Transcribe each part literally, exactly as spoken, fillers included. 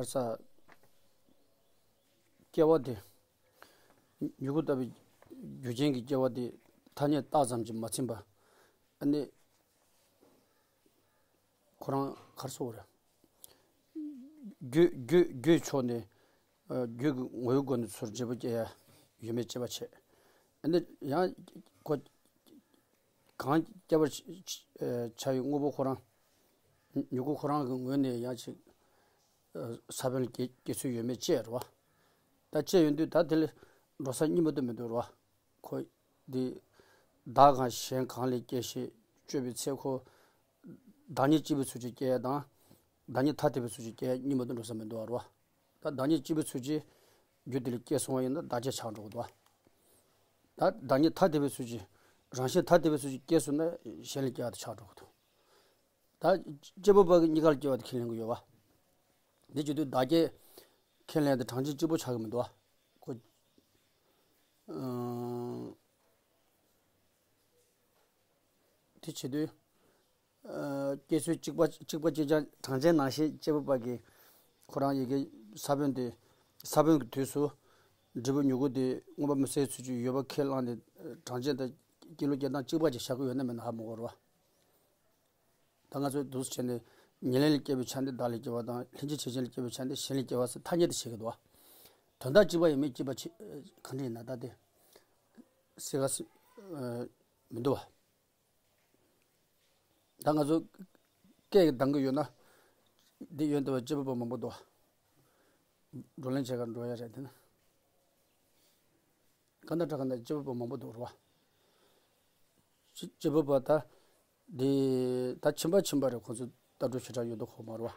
ག་རེ་ཟ། སྐྱེ་བ་དེ། མྱུ་གུ་ལྟ་བུའི་རྒྱུ་རྐྱེན་གྱི་སྐྱེ་བ་དེ་ཐ་སྙད་བཏགས་ཙམ་གྱིས་མ་ཚིམ་པ། ཨ་ནི། ཁོ་རང་ག་རེ་ཟེར་དགོས་རེད། རྒྱུ་རྒྱུ་རྒྱུའི་ཕྱོགས་ནས། ཨ། རྒྱུ་གི་ངོ་བོའི་སྒོ་ནས་ཚུར་འབྲས་བུ་སྐྱེ་ཡ་ཡོད་མེད་དཔྱད་པ་བྱེད། ཨ་ནི་ཡང་ཁོ། གང་སྐྱེ་བར་བྱ་བའི་དངོས་པོ་ཁོ་རང་། མྱུ་གུ་ཁོ་རང་གི་ངོས་ནས་ཡང་ཅིག་ས་བོན་ལ་སྐྱེ་སྐྱེ་ཚུལ་ཡོད་མེད་དཔྱད་རེད་བ། ད་དཔྱད་ཡོང་དུས་ད་དེ་ལ་འགྲོ་ས་གཉིས་པོ་དེ་མི་འདུག་རེད་བ། ཁོ་འདི་བདག་གང་གཞན་གང་ལས་སྐྱེ་ཞེས་དཔྱོད་པའི་ཚེ་ཁོ། བདག་ཉིད་གཅིག་པུའི་ཚུལ་གྱིས་སྐྱེ་ཡ་དང་། བདག་ཉིད་ཐ་དད་པའི་ཚུལ་གྱིས་སྐྱེ་ཡ་གཉིས་མ་གཏོགས་འགྲོ་ས་མི་འདུག་བ་རེད་བ། ད་བདག་ཉིད་གཅིག་པུའི་ཚུལ་གྱིས་རྒྱུ་དེ་ལས་སྐྱེས་སོང་བ་ཡིན་ན་བདག་སྐྱེ་ཆགས་འགྲོ་གི་འདུག་བ། ད་བདག་ཉིད་ཐ་དད་པའི་ཚུལ་གྱིས། རང་བཞིན་ཐ་དད་པའི་ཚུལ་གྱིས་སྐྱེས་སོང་ན་གཞན་ལ་སྐྱེ་བ་དེ་ཆགས་འགྲོ་གི་འདུག་ད་སྐྱེས་བུ་པ་གི་གཉིས་ཀ་ལ་སྐྱེ་བ་དེ་ཁས་ལེན་གྱི་ཡོད་བ། འདི་བྱེད་དུས་བདག་སྐྱེ་ཁས་ལེན་དེ་གྲངས་ཅན་གཅིག་པོ་ཆགས་ཀྱི་མི་འདུག་བ། ཁོ། ཨང་། དེ་བྱེད་དུས། ཨ། སྐྱེ་ཚུལ་གཅིག་པ་གཅིག་པ་གཅིག་རྐྱང་གྲངས་ཅན་ནང་བཞིན་སྐྱེས་བུ་པ་གི་ཁོ་རང་ཡི་གེ་ས་བོན་དེ། ས་བོན་གྱི་དུས་སུ་འབྲས་བུ་མྱུ་གུ་དེ་མངོན་པ་མི་གསལ་ཚུལ་གྱི་ཡོད་པ་ཁས་བླངས་ནས་གྲངས་ཅན་དང་སྐྱེ་ལུགས་སྐྱེ་སྟངས་གཅིག་པ་གཅིག་བཞག་གི་ཡོད་ན་མེད་ན་ཧ་མ་གོ་རེད་བ། ད་ང་ཚོས་འདུག་སེ་བྱས་ནས་ཉེར་ལེན་ལ་སྐྱེས་པའི་ཆ་ནས་བདག་ལ་སྐྱེ་བ་དང་། ལྷན་ཅིག་བྱེད་ཅན་ལ་སྐྱེས་པའི་ཆ་ནས་གཞན་ལ་སྐྱེ་བ་ཟེར་ཐ་སྙད་དུ་བྱེད་ཀྱི་འདུག་བ། དོན་དག་གཅིག་པ་ཡིན་མིན་གཅིག་པ་གཅིག་གང་འདྲ་ཡིན་ན་ད་དེ་སེ་ག་སེ་མི་འདུག་བ། ད་ང་ཚོ་སྐད་ཀྱིས་འདང་གི་ཡོད་ན། འདི་ཡོན་ཏན་པ་སྐྱེས་བུ་པ་མང་པོ་འདུག་བ། བགྲོ་གླེང་བྱེད་གར་འགྲོ་ཡ་རེད་དེ་ན། གང་ལྟར་གང་ལྟར་སྐྱེས་བུ་པ་མང་པོ་འདུག་རེད་བ། སྐྱེས་སྐྱེས་བུ་པ་ད། འདི་ད་ཁྱིམ་པ་ཁྱིམ་པ་རེད། ཁོང་ཚོ་ལྟ་གྲུབ་ཞེ་དྲག་ཡོད་མདོག་ཁ་པོ་མ་རེད་བ།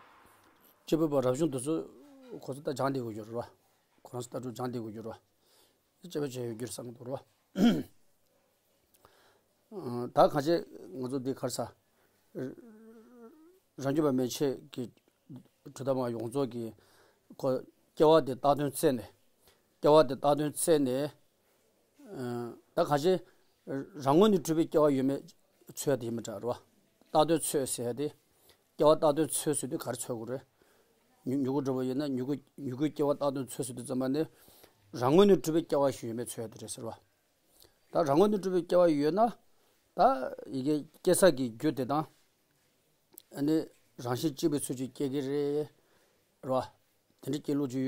སྐྱེས་བུ་པ་རབ་བྱུང་དེ་ཚོ་ཁོང་ཚོ་ད་སྦྱངས་བསྡད་དགོས་ཀྱི་རེད་བ། ཁོ་རང་ཚོ་ལྟ་གྲུབ་སྦྱངས་བསྡད་དགོས་ཀྱི་རེད་བ། སྐྱེས་པ་བྱས་ཡོད་རྒྱུ་རེད་བསམ་གྱི་འདུག་རེད་བ། ད་གང་ཅི་ང་ཚོ་འདི་ག་རེ་ཟ། རང་རྒྱུད་པ་མན་ཆད་ཀྱི་གྲུབ་མཐའ་མ་ཡོངས་རྫོགས་ཀྱི་ཁོ་སྐྱེ་བ་དེ་བཏགས་དོན་བཙལ་ནས། སྐྱེ་བ་དེ་བཏགས་དོན་བཙལ་ནས། ད་གང་ཅི་རང་ངོས་ནས་གྲུབ་པའི་སྐྱེ་བ་ཡོད་མེད་འཚོལ་ཡ་དེ་ཡིན་པ་འདྲ་རེད་བ། བཏགས་དོན་འཚོལ་ཟེར་ཡ་དེ། སྐྱེ་བ་བཏགས་དོན་འཚོལ་ཟེར་དུས་ག་རེ་འཚོལ་དགོས་རེད། མྱུ་མྱུ་གུ་འགྲོ་བ་ཡིན་ན་མྱུ་གུ་མྱུ་གུའི་སྐྱེ་བ་བཏགས་དོན་འཚོལ་ཟེར་དུས་ཙམ་པ་ནི། རང་ངོས་ནས་གྲུབ་པའི་སྐྱེ་བ་ཞིག་ཡོད་མེད་འཚོལ་ཡ་དེ་རེད་ཟེར་བ། ད་རང་ངོས་ནས་གྲུབ་པའི་སྐྱེ་བ་ཡོད་ན། ད་ཡི་གེ་སྐྱེ་ས་ཀྱི་རྒྱུ་དེ་དང་། ཨ་ནི་རང་བཞིན་གཅིག་པའི་ཚུལ་གྱིས་སྐྱེ་གི་རེད། རེད་བ། དེ་འདྲ་སྐྱེ་ལུགས་ཀྱི་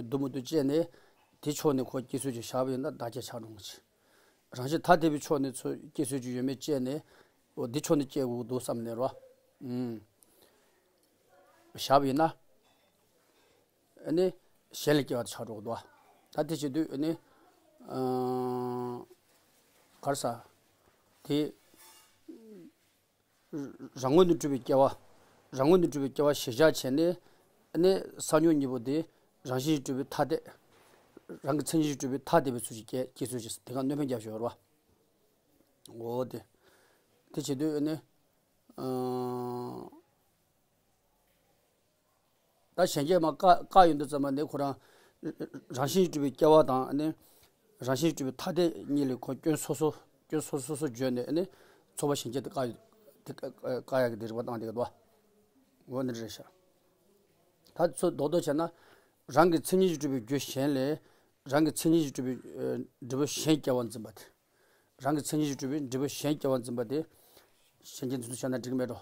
འདུག་མི་འདུག་དཔྱད་ནས། དེ་ཕྱོགས་ནས་ཁོ་སྐྱེ་ཚུལ་གྱི་བཞག་པ་ཡིན་ན་བདག་སྐྱེ་ཆགས་འགྲོ་གི་རེད། རང་བཞིན་ཐ་དད་པའི་ཕྱོགས་ནས་ཚུར་སྐྱེ་ཚུལ་གྱི་ཡོད་མེད་དཔྱད་ནས། འོ་འདི་ཕྱོགས་ནས་སྐྱེ་དགོས་འདུག་བསམ་ནས་རེད་བ། ཨུམ། བཞག་པ་ཡིན་ན། ཨ་ནི་གཞན་ལ་སྐྱེ་བ་དེ་ཆགས་འགྲོ་གི་འདུག་བ། ད་དེ་བྱེད་དུས་ཨ་ནི། ཨང་། ག་རེ་ཟ། དེ། རང་ངོས་ནས་གྲུབ་པའི་སྐྱེ་བ། རང་ངོས་ནས་གྲུབ་པའི་སྐྱེ་བ་གཞིར་བཞག་བྱས་ནས། ཨ་ནི་ས་མྱོང་གཉིས་པོ་དེ་རང་བཞིན་གྱིས་གྲུབ་པའི་ཐ་དད། རང་གི་མཚན་ཉིད་ཀྱིས་གྲུབ་པའི་ཐ་དད་པའི་ཚུལ་གྱིས་སྐྱེ་སྐྱེ་ཚུལ་གྱིས་དེ་ག་སྣོན་ཕན་རྒྱབ་ཤོག་རེད་བ། འོ་དེ། དེ་བྱེད་དུས་ཨ་ནི། ཨང་། ད་གཞན་སྐྱེ་མ་བཀག་བཀག་ཡོང་དུས་ཙམ་པ་ནས་ཁོ་རང་། རང་བཞིན་གྱིས་གྲུབ་པའི་སྐྱེ་བ་དང་ནི། རང་བཞིན་གྱིས་གྲུབ་པའི་ཐ་དད་གཉིས་ལས་ཁོ་སྐྱོན་སོ་སོ། སྐྱོན་སོ་སོ་སོ་བརྗོད་ནས་ནི། ཚོགས་པ་གཞན་སྐྱེ་དེ་བཀག་ཡོད། དེ་བཀག་བཀག་ཡག་གི་དེ་རིགས་པ་བཏང་བསྡད་ཀྱི་འདུག་བ། འོ་འདི་རེད་ཤག་ད་ཚོ་རྡོག་རྡོག་བྱས་ན། རང་གི་མཚན་ཉིད་ཀྱིས་གྲུབ་པའི་རྒྱུ་གཞན་ལས། རང་གི་མཚན་ཉིད་ཀྱིས་གྲུབ་པའི་ཨ་འབྲས་བུ་གཞན་སྐྱེ་བར་འཛིན་པ་དེ། རང་གི་མཚན་ཉིད་ཀྱིས་གྲུབ་པའི་འབྲས་བུ་གཞན་སྐྱེ་བར་འཛིན་པ་དེ། གཞན་སྐྱེ་འཛིན་ཚུལ་བྱས་ན་འགྲིག་མེད་འགྲོ།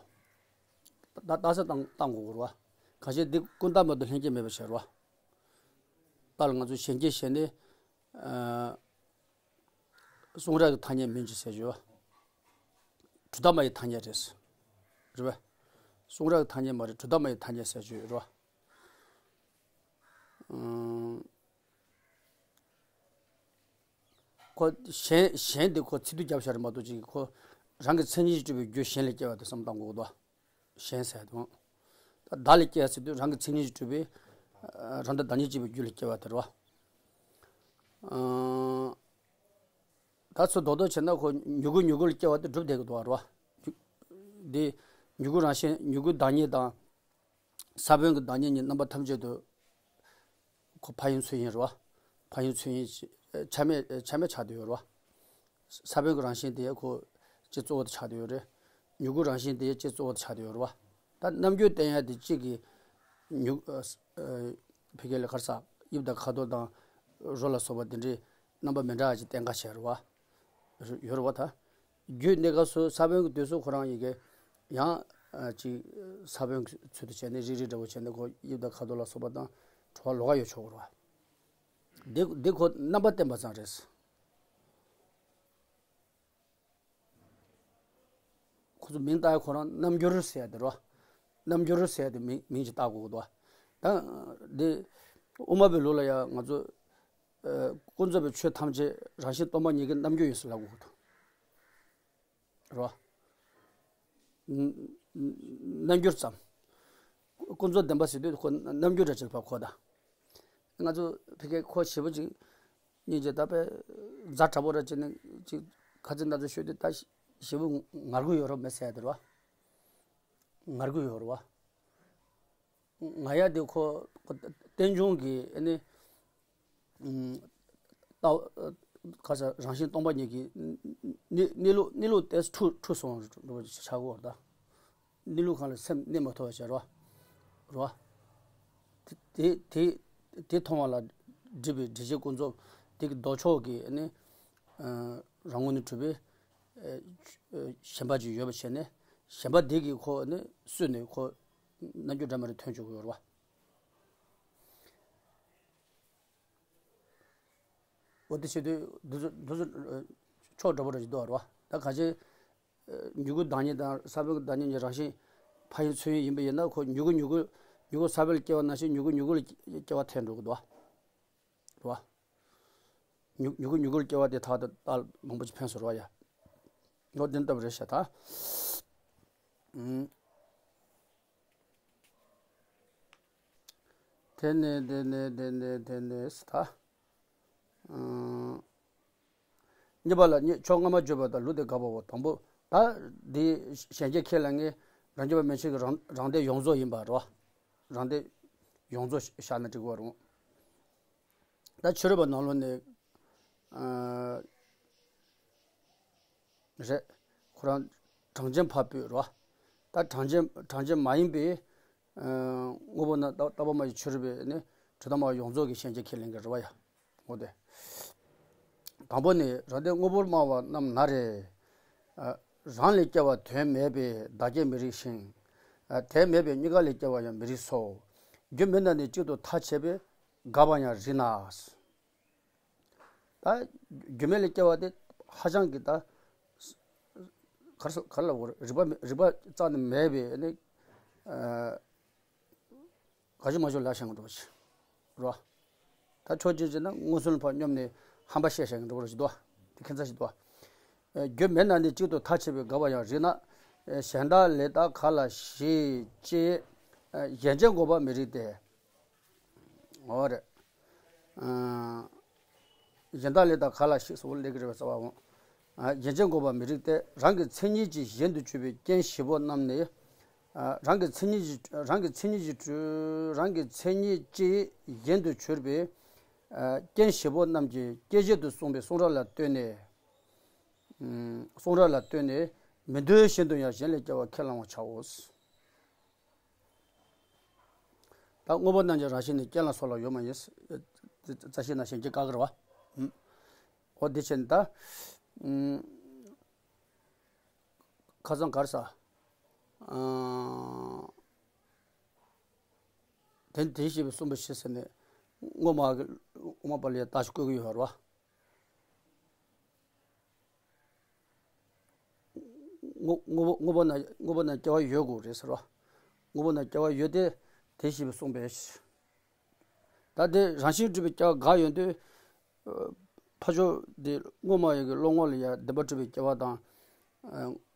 ད་ལྟ་ས་བཏང་བཏང་དགོས་རེད་བ། གང་ཞིག་འདི་ཀུན་བརྟགས་མ་གཏོགས་ལྷན་སྐྱེས་མེད་པ་བྱས་རེད་བ། ད་ལ་ང་ཚོ་གཞན་སྐྱེ་ཞེས་ནི། ཨ། གསུང་རབ་ཀྱི་ཐ་སྙད་མིན་གྱི་ཟེར་རྒྱུ། གྲུབ་མཐའ་མ་ཡི་ཐ་སྙད་རེད། རེད་བ། གསུང་རབ་ཀྱི་ཐ་སྙད་མ་རེད། གྲུབ་མཐའ་མ་ཡི་ཐ་སྙད་ཟེར་རྒྱུ་རེད་བ། ཨང་། ཁོ་གཞན་གཞན་དེ་ཁོ་ཚིག་སྡུད་རྒྱབ་བཞག་རེད་མ་གཏོགས་ཅིག་ཁོ་རང་གི་མཚན་ཉིད་ཀྱིས་གྲུབ་པའི་རྒྱུ་གཞན་ལས་སྐྱེ་བ་དེ་བསམ་བཏང་དགོས་འདུག་གཞན་ཟེར་དང་། ད་བདག་ལས་སྐྱེ་ཟེར་དུས་རང་གི་མཚན་ཉིད་ཀྱིས་གྲུབ་པའི། ཨ། རང་དང་བདག་ཉིད་གཅིག་པའི་རྒྱུ་ལས་སྐྱེ་བ་དེ་རེད་བ། ཨང་། ད་ཚུར་རྡོག་རྡོག་བྱས་ན་ཁོ་མྱུ་གུ་མྱུ་གུ་ལ་སྐྱེ་བ་དེ་གྲུབ་བསྡད་ཀྱི་འདུག་བ་རེད་བ། འདི་མྱུ་གུ་རང་བཞིན་མྱུ་གུ་བདག་ཉིད་དང་། ས་བོན་གྱི་བདག་ཉིད་གཉིས་རྣམ་པ་ཐམས་ཅད་དུ་ཁོ་ཕན་ཡོན་ཚུལ་ཡིན་རེད་བ། ཕན་ཡོན་ཚུལ་ཡིན་ཞེས་ཆ་མེད་ཆ་མེད་ཆགས་བསྡད་ཡོད་རེད་བ། ས་བོན་གྱི་རང་བཞིན་དེ་ཁོ་གཅིག་གཙོ་བོ་དེ་ཆགས་བསྡད་ཡོད་རེད། མྱུ་གུ་རང་བཞིན་དེ་གཅིག་གཙོ་བོ་དེ་ཆགས་བསྡད་ཡོད་རེད་བ། ད་རྣམ་འགྱུར་བསྟན་ཡ་དེ་གཅིག་གི་ མྱུ་ཨ་ཨ་ཕ་གི་ལ་ག་རེ་ཟ། དབྱིབས་དང་ཁ་དོག་དང་རོ་ལ་སོགས་པ་དེ་འདྲའི་རྣམ་པ་མི་འདྲ་བ་ཅིག་བསྟན་ག་བྱས་རེད་བ། ཡོད་རེད་བ་ད། རྒྱུད་གནས་སྐབས་སུ་ས་བོན་གྱི་དུས་སུ་ཁོ་རང་ཡི་གེ་ཡང་ཨ་ཅིག་ས་བོན་གྱི་ཚུལ་དུ་བྱས་ནས་རིལ་རིལ་འདྲ་བོ་བྱས་ནས་ཁོ་དབྱིབས་དང་ཁ་དོག་ལ་སོགས་པ་དང་བྲོ་བ་ལོགས་ཀ་ཡོད་ཆོག་གི་རེད་བ། འདི་འདི་ཁོ་རྣམ་པ་བསྟན་པ་ཙམ་རེད། ཁོ་ཚོ་མིང་བཏགས་ཡ་ཁོ་རང་རྣམ་འགྱུར་ཟེར་ཡ་དེ་རོ། རྣམ་འགྱུར་ཟེར་ཡ་དེ་མིང་མིང་ཅིག་བཏགས་དགོས་ཀྱི་འདུག་ད་འདི་དབུ་མ་པའི་ལུགས་ལ་ཡང་ང་ཚོ་ཨ་ཀུན་རྫོབ་པའི་ཆོས་ཐམས་ཅད་རང་བཞིན་སྟོང་པ་ཉིད་ཀྱི་རྣམ་འགྱུར་ཡིན་ཟེར་ལབ་དགོས་ཀྱི་འདུག་རོ། རྣམ་འགྱུར་ཙམ། ཀུན་རྫོབ་བདེན་པ་ཟེར་དུས་ཁོ་རྣམ་འགྱུར་འདྲ་ཅིག་ལ་ཕར་གོ་ད། ང་ཚོ་ཕ་གིའི་ཁོ་ཞེ་པོ་ཅིག་སྙིང་རྗེ་ད་པས་ཛ་དྲག་པོ་ར་ཅིག་ནི་ཅིག་ཁ་ཚིག་སྣ་ཚོགས་ཤོད་དུས་ད་ཞེ་པོ་ངར་དགོས་ཡོད་རོགས་མེད་ཟེར་ཡ་དེ་རོ། ངར་དགོས་ཡོད་རོ། ང་ཡ་དེ་ཁོ་ཁོ་རྟེན་འབྱུང་གི་ཨ་ནི་ཨུམ། ལྟ་བ་ཁ་ས་རང་བཞིན་སྟོང་པ་ཉིད་ཀྱི་གནས་གནས་ལུགས་གནས་ལུགས་དེ་འཁྲུལ་འཁྲུལ་སོང་འགྲོ་བ་ཆགས་ཀྱི་ཡོད་རེད་ད། གནས་ལུགས་གང་ལ་སེམས་གནས་མ་ཐུབ་པ་བྱས་རོ། རོ། དེ་དེ་དེ་དེ་མཐོང་བ་ལ་སྒྲིབ་པའི་སྒྲིབ་བྱེད་ཀུན་རྫོབ་དེ་གི་ལྡོག་ཕྱོགས་ཀྱི་ནི་ཨ་རང་ངོས་ནས་གྲུབ་པའི་ཨ་ཨ་ཞེན་པ་ཅིག་ཡོད་པ་བྱས་ནས་ཞེན་པ་དེ་གིས་ཁོ་ནི་སུས་ནས་ཁོ་རྣམ་འགྱུར་འདྲ་མི་འདྲ་ཐོན་བཅུག་གི་ཡོད་རེད་བ། འོ་དེ་བྱེད་དུས་འདི་ཚོ་འདི་ཚོ་ཕྱོགས་འདྲ་པོ་རེ་ཞིག་འདུག་རོ། ད་གང་ཅི་མྱུ་གུ་བདག་ཉིད་དང་ས་བོན་གྱི་བདག་ཉིད་ཀྱི་རང་བཞིན་ཕ་ཡུལ་ཚུལ་ཡུལ་ཡིན་པ་ཡིན་ན་ཁོ་མྱུ་གུ་མྱུ་གུ་མྱུ་གུ་ས་བོན་ལ་སྐྱེ་བ་ནང་བཞིན་མྱུ་གུ་མྱུ་གུ་ལ་སྐྱེ་བ་འཐེན་འགྲོ་གི་འདུག་རོ། མྱུ་མྱུ་གུ་མྱུ་གུ་ལ་སྐྱེ་བ་དེ་ཐག་ཏུ་རྟགས་མང་པོ་ཅིག་འཕེན་སོང་རོ་ཡ། འོ་དེ་ལྟ་བུ་རེད་ཤག་ད། དེ་ནས་དེ་ནས་དེ་ནས་དེ་ནས་ད། གཉིས་པ་ལ་གཉིས་ཕྱོགས་སྔ་མ་བརྗོད་པ་དང་ལུགས་དེ་དགག་པའོ། དང་པོ་ད་འདི་གཞན་སྐྱེ་ཁས་ལེན་ངེས་རང་རྒྱུད་པ་མན་ཆད་ཀྱི་རང་རང་སྡེ་ཡོངས་རྫོགས་ཡིན་པ་རོ། རང་སྡེ་ཡོངས་རྫོགས་བཞག་ན་འགྲིག་གི་རེད། ད་ཕྱི་རོལ་པ་ནང་ལོགས་ནས་ཨ་རེད། ཁོ་རང་གྲངས་ཅན་ཕར་སྤོས་རོ། ད་གྲངས་ཅན་གྲངས་ཅན་མ་ཡིན་པའི་ཨ་དངོས་པོ་རྣམས་རྟག་པ་མ་ཡིན་ཕྱི་རོལ་པའི་ནི་དྲི་དང་སྨྲ་བ་ཡོངས་རྫོགས་ཀྱི་ཤན་འབྱེད་ཁས་ལེན་གྱི་རེད་བ་ཡ། འོ་དེ། དང་པོ་ནི་རང་སྡེ་དངོས་པོར་སྨྲ་བ་རྣམས་ན་རེ། ཨ་རང་ལས་སྐྱེ་བ་དོན་མེད་པས་བདག་སྐྱེ་མི་རིགས་ཤིང་། ཨ་དོན་མེད་པས་གཉིས་ཀ་ལས་སྐྱེ་བ་ཡང་མི་རིགས་སོ། རྒྱུ་མེད་ན་ནི་གཅིག་ཏུ་ཐ་ཆད་པས་དགག་པ་ཡང་རིགས་ན། ད་རྒྱུ་མེད་ལས་སྐྱེ་བ་དེ་ཧ་ཅང་གི་ད་ག་རེ་ཟེར་ག་རེ་ལབ་དགོས་རེད། རིགས་པ་རིགས་པ་རྩ་ནས་མེད་པའི་ནི་ཨ་ག་ཅི་མ་ཅི་ལབ་བཞག་འགྲོ་བ་ཞིག་རོ། ད་ཕྱོགས་གཅིག་བྱས་ན་མངོན་སུམ་ལ་ཕར་སྙོམས་ནས་ཧམ་པ་བཤད་བཞག་འགྲོ་བ་ཞིག་འདུག་དེ་ཁྱད་མཚར་ཞིག་འདུག་རྒྱུ་མེད་ན་ནི་གཅིག་ཏུ་ཐ་ཆད་པས་དགག་པ་ཡང་རིགས་ན། གཞན་དག་ལས་དག་ག་ལ་ཞིག་ཅེས་གཞན་ཅན་འགོག་པ་མི་རིགས་ཏེ། འོ་རེད། ཨ་གཞན་དག་ལས་དག་ག་ལ་ཞིག་སོགས་ལས་ཀྱི་རེད་པས་རྩ་བ་འོང་། ཨ་གཞན་ཅན་འགོག་པ་མི་རིགས་ཏེ། རང་གི་མཚན་ཉིད་ཀྱིས་གཞན་དུ་གྱུར་པའི་རྐྱེན་བཞི་པོ་རྣམས་ནི། ཨ་རང་གི་མཚན་ཉིད་ཀྱིས་རང་གི་མཚན་ཉིད་ཀྱིས་གྲུབ་རང་གི་མཚན་ཉིད་ཀྱིས་གཞན་དུ་གྱུར་པའི་ཨ་རྐྱེན་བཞི་པོ་རྣམས་ཀྱི་སྐྱེད་བྱེད་དུ་གསུངས་པའི་གསུང་རབ་ལ་ལྟོས་ནས། ཨུམ་གསུང་རབ་ལ་ལྟོས་ནས་མི་འདོད་བཞིན་དུ་ཡང་གཞན་ལས་སྐྱེ་བ་ཁས་བླང་བར་བྱའོ། ད་དངོས་པོ་རྣམས་ཀྱི་རང་བཞིན་ནི་རྐྱེན་ལ་སོགས་ལ་ཡོད་མ་ཡིན། རྩ་ཤེ་ན་གཞན་སྐྱེ་བཀག་གི་རེད་བ། ཨུམ། འོ་དེ་བྱས་ནས་ད། ཨུམ། ཁ་སང་ག་རེ་ཟ། ཨ་དེ་དེ་ཞེས་པའི་གསུངས་པ་ཞིག་ཟེར་ནས་དངོས་མ་གི་དབུ་མ་པ་ལ་ཡང་རྟགས་ཤིག་བཀོད་ཀྱི་ཡོད་རེད་བ། དངོས་དངོས་པོ་དངོས་པོ་ན་དངོས་པོ་ན་སྐྱེ་བ་ཡོད་དགོས་རེད་ཟེར་བ། དངོས་པོ་ན་སྐྱེ་བ་ཡོད་དེ་དེ་ཞེས་པའི་གསུངས་པས། ད་དེ་རང་བཞིན་གྲུབ་པའི་སྐྱེ་བ་འགའ་ཡོད་དུས། ཕ་ཕྱོགས་དེ་དངོས་མ་ཡོད་ཀྱི་བློ་ངོ་ལ་ཡང་བདེན་པར་གྲུབ་པའི་སྐྱེ་བ་དང་།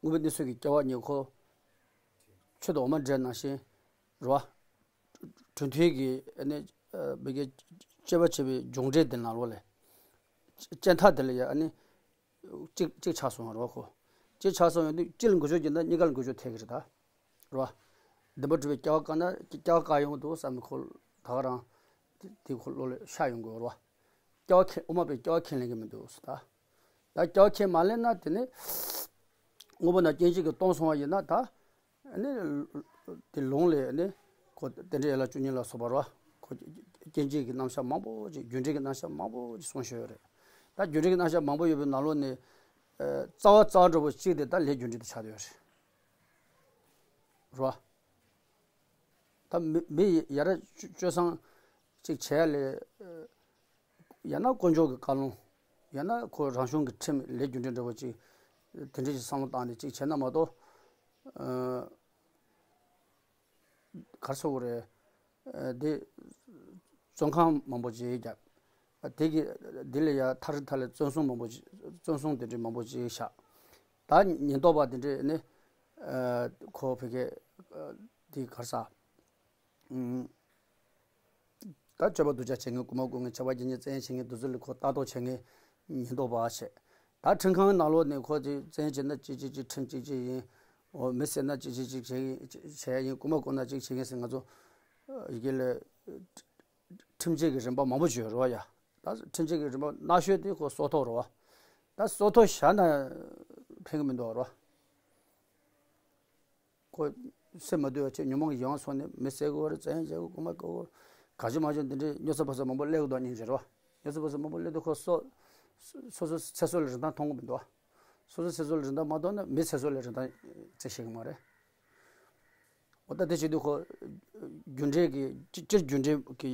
དངོས་པོའི་གནས་ཚུལ་གྱི་སྐྱེ་བ་གཉིས་ཁོ། ཆོས་དང་འོ་མ་འདྲེས་ནང་བཞིན་རེད་བ། གྲུབ་མཐའི་གི་ཨ་ནི་ཨ་བི་གའི་དཔྱད་པ་བྱས་པའི་སྦྱོང་འབྲས་འདི་ནང་ལོགས་ལས། དཔྱད་མཐའ་འདི་ལ་ཡང་ཨ་ནི་གཅིག་གཅིག་ཆགས་སོང་བ་རེད་བ་ཁོ། གཅིག་ཆགས་སོང་ཡོང་དུས་གཅིག་ལ་འགུལ་སྐྱོད་བྱས་ན་གཉིས་ཀ་ལ་འགུལ་སྐྱོད་ཐེབས་ཀྱི་རེད་ད། རེད་བ། བདེན་པར་གྲུབ་པའི་སྐྱེ་བ་བཀག་ན་སྐྱེ་བ་བཀག་ཡོང་གི་འདུག་བསམ་ནས་ཁོ་ད་ག་རང་དེ་དེ་ཁོ་བློ་ལ་ཤར་ཡོང་དགོས་རེད་བ། སྐྱེ་བ་ཁས་དབུ་མ་པས་སྐྱེ་བ་ཁས་ལེན་གྱི་མི་འདུག་ཟེར་ད། ད་སྐྱེ་བ་ཁས་མ་ལེན་ན་དེ་ནི་དངོས་པོ་རྣམས་རྐྱེན་གཅིག་གིས་སྟོང་སོང་བ་ཡིན་ན་ད། ཨ་ནི་དེ་ལུང་ལས་ཨ་ནི་ ཁོ་རྟེན་འབྲེལ་ཡན་ལག་བཅུ་གཉིས་ལ་སོགས་པ་རེད་བ། ཁོ་སྐྱེ་མཆེད་ཀྱི་རྣམ་གཞག་མང་པོ་ཅིག་རྒྱུ་འབྲས་ཀྱི་རྣམ་གཞག་མང་པོ་ཅིག་གསུངས་བཞག་ཡོད་རེད། ད་རྒྱུ་འབྲས་ཀྱི་རྣམ་གཞག་མང་པོ་ཡོད་པའི་ནང་ལོགས་ནས། ཨ། རྩ་བ་རྩ་བ་འདྲ་པོ་གཅིག་དེ་ད་ལས་རྒྱུ་འབྲས་དེ་ཆགས་བསྡད་ཡོད་རེད། རེད་བ། ད་མི་མི་ཡ་རབས་སྤྱོད་བཟང་ཅིག་བྱས་ལས། ཨ། ཡང་ན་དཀོན་མཆོག་གི་བཀའ་ལུང་། ཡང་ན་ཁོ་རང་བྱུང་གི་ཁྲིམས་ལས་རྒྱུ་འབྲས་འདྲ་པོ་ཅིག་དེ་འདྲ་ཞིག་བསམ་བློ་བཏང་ནས་ཅིག་བྱས་ན་མ་གཏོགས། ཨ། ག་རེ་ཟེར་དགོས་རེད། ཨ། དེ་བཙོན་ཁང་མང་པོ་ཅིག་བརྒྱབ། དེ་གི་དེ་ལས་ཡ་མཐའ་རི་མཐའ་ལ་བཙོན་སྲུང་མང་པོ་ཅིག་བཙོན་སྲུང་དེ་འདྲ་མང་པོ་ཅིག་བཞག། ད་ཉེན་རྟོག་པ་དེ་འདྲས་ནི། ཨ། ཁོ་ཕ་གི། ཨ། དེ་ག་རེ་ཟ། ཨུམ། ད་སྤྱོད་པ་སྡུག་ཅག་བྱེད་མཁན། རྐུ་མ་རྐུ་མཁན། ཆབ་བ་སྒྱེར་མཁན། བཙན་གཡེམ་བྱེད་མཁན་དེ་ཚོ་ལ་ཁོ་ལྟ་རྟོག་བྱེད་མཁན་ཉེན་རྟོག་པ་བྱས། ད་ཁྲིམས་ཁང་ནང་ལོགས་ནས་ཁོ་ཅིག་བཙན་གཡེམ་བྱས་ན་ཅིག་ཅིག་ཅིག་ཁྲིམས་ཅིག་ཅིག་ཡིན། འོ། མི་བསད་ན་ཅིག་ཅིག་ཅིག་བྱེད་ཡིན། བྱེད་ཡ་ཡིན། རྐུ་མ་རྐུ་ན་ཅིག་བྱེད་ཡིན་ཟེར། ང་ཚོ་ཡི་གེ་ལ་ཁྲིམས་ཆད་ཀྱི་རིམ་པ་མང་པོ་ཅིག་ཡོད་རེད་བ་ཡ། ད་ཁྲིམས་ཆད་ཀྱི་རིམ་པ་སྣ་ཤོས་དེ་ཁོ་སྲོག་ཐོག་རེད་བ། ད་སྲོག་ཐོག་བཞག་ན་ཕན་གི་མི་འདུག་བ། རེད་བ། ཁོ་སེམས་མ་བདེ་བ་བྱས། ཉོན་མོངས་ཀྱི་གཡང་ས་ནས་མི་བསད་དགོས་རེད། བཙན་གཡེམ་བྱེད་དགོས། རྐུ་མ་རྐུ་དགོས། གང་བྱུང་མང་བྱུང་འདི་འདྲའི་སྨྱོ་རྫས་ཕོག་ས་མང་པོ་སླེབས་ཀྱི་འདུག་སྙིང་རྗེ་རེད་བ། སྨྱོ་རྫས་ཕོག་ས་མང་པོ་སླེབས་དུས་ཁོ་སོ་སོ་སོ་སོའི་ཚེ་སྲོག་ལ་རིན་ཐང་མཐོང་གི་མི་འདུག་བ། སོ་སོའི་ཚེ་སྲོག་ལ་རིན་ཐང་མ་མཐོང་ན་མིའི་ཚེ་སྲོག་ལ་རིན་ཐང་བརྩི་ཤེས་ཀྱི་མ་རེད། འོ། ད་དེ་བྱེད་དུས་ཁོ་རྒྱུ་འབྲས་ཀྱི་སྤྱིར་རྒྱུ་འབྲས་ཀྱི་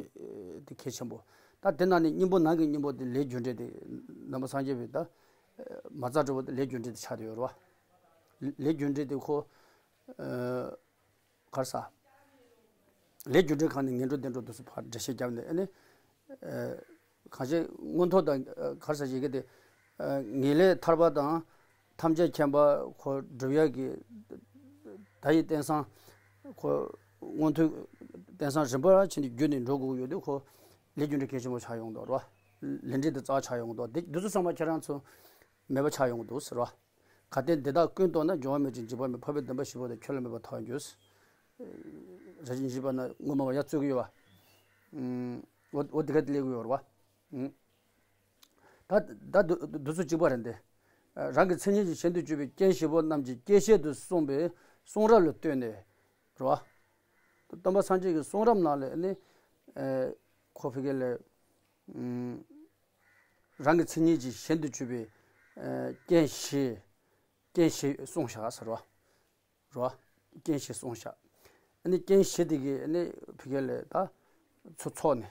དེ་གལ་ཆེན་པོ། ད་དེ་ནང་ནས་སྙིང་པོ་ནང་གི་སྙིང་པོ་དེ་ལས་རྒྱུ་འབྲས་དེ་ནང་པ་སངས་རྒྱས་པའི་ད་མ་རྩ་འགྲོ་བ་དེ་ལས་རྒྱུ་འབྲས་དེ་ཆགས་བསྡད་ཡོད་རེད་བ། ལས་རྒྱུ་འབྲས་དེ་ཁོ། ཨ། ག་རེ་ཟ། ལས་རྒྱུ་འབྲས་ཁང་ནས་ངན་འགྲོ་བདེ་འགྲོ་དེ་ཚོ་ཕར་འགྲེལ་བཤད་བརྒྱབ་ནས། ཨ་ནི། ཨ། གང་ཅི་མངོན་མཐོ་དང་། ཨ། ག་རེ་ཟ། ཞིག་གི་དེ། ཨ། ངེས་ལེགས་ཐར་པ་དང་། ཐམས་ཅད་མཁྱེན་པ་ཁོ་སྒྲུབ་ཡག་གི་བརྡ་ཡི་རྟེན་བཟང་ཁོ་མངོན་མཐོའི་རྟེན་བཟང་རིམ་པ་བྱས་ནས་བརྒྱུད་ནས་འགྲོ་དགོས་ཀྱི་ཡོད་དུས་ཁོ་ལས་རྒྱུ་འབྲས་གལ་ཆེན་པོ་ཆགས་ཡོང་གི་འདུག་རེད་བ། ལས་འབྲས་དེ་རྩ་ཆགས་ཡོང་གི་འདུག་དེ་འདི་ཚོ་ཚང་མ་ཁྱེད་རང་ཚོ་མེད་པ་ཆགས་ཡོང་གི་འདུག་ཟེར་བ། གལ་ཏེ་འདི་དག་ཀུན་རྟོགས་ན། སྦྱོར་བ་མེད་ཅིང་འཇིག་པ་མེད། འཕགས་པའི་བདེན་པ་བཞི་པོ་དེ། ཁྱོད་ལ་མེད་པར་ཐལ་བར་འགྱུར། རེ་ཞིག་བཞི་པ་ན་དངོས་སྨྲ་བ་ཡར་རྩོད་ཀྱི་ཡོད་པ། ཨུམ། འོ་འོ་དེ་ག་དེ་ལས་ཀྱི་ཡོད་རེད་བ། ཨུམ། ད་ད་འདི་འདི་ཚོ་གཅིག་པ་རེད་དེ། རང་གི་མཚན་ཉིད་ཀྱིས་གཞན་དུ་གྱུར་པའི་རྐྱེན་བཞི་པོ་རྣམས་ཀྱི་རྐྱེན་བྱེད་དུ་གསུངས་པའི་གསུང་རབ་ལ་ལྟོས་ནས་རེད་བ། སྟོན་པ་སངས་རྒྱས་ཀྱི་གསུང་རབ་ནང་ལ་ནི། ཨ། ཁོ་ཕ་གི་ལ། ཨུམ། རང་གི་མཚན་ཉིད་ཀྱིས་གཞན་དུ་གྱུར་པའི། ཨ། རྐྱེན་བཞི། རྐྱེན་བཞི་གསུངས་བཞག་ཟེར་བ། རེད་བ། རྐྱེན་བཞི་གསུངས་བཞག་ཨ་ནི་རྐྱེན་བཞི་དེ་གིས་ཨ་ནི་ཕ་གི་ལ་ད་ཚོ་ཚོགས་ནས།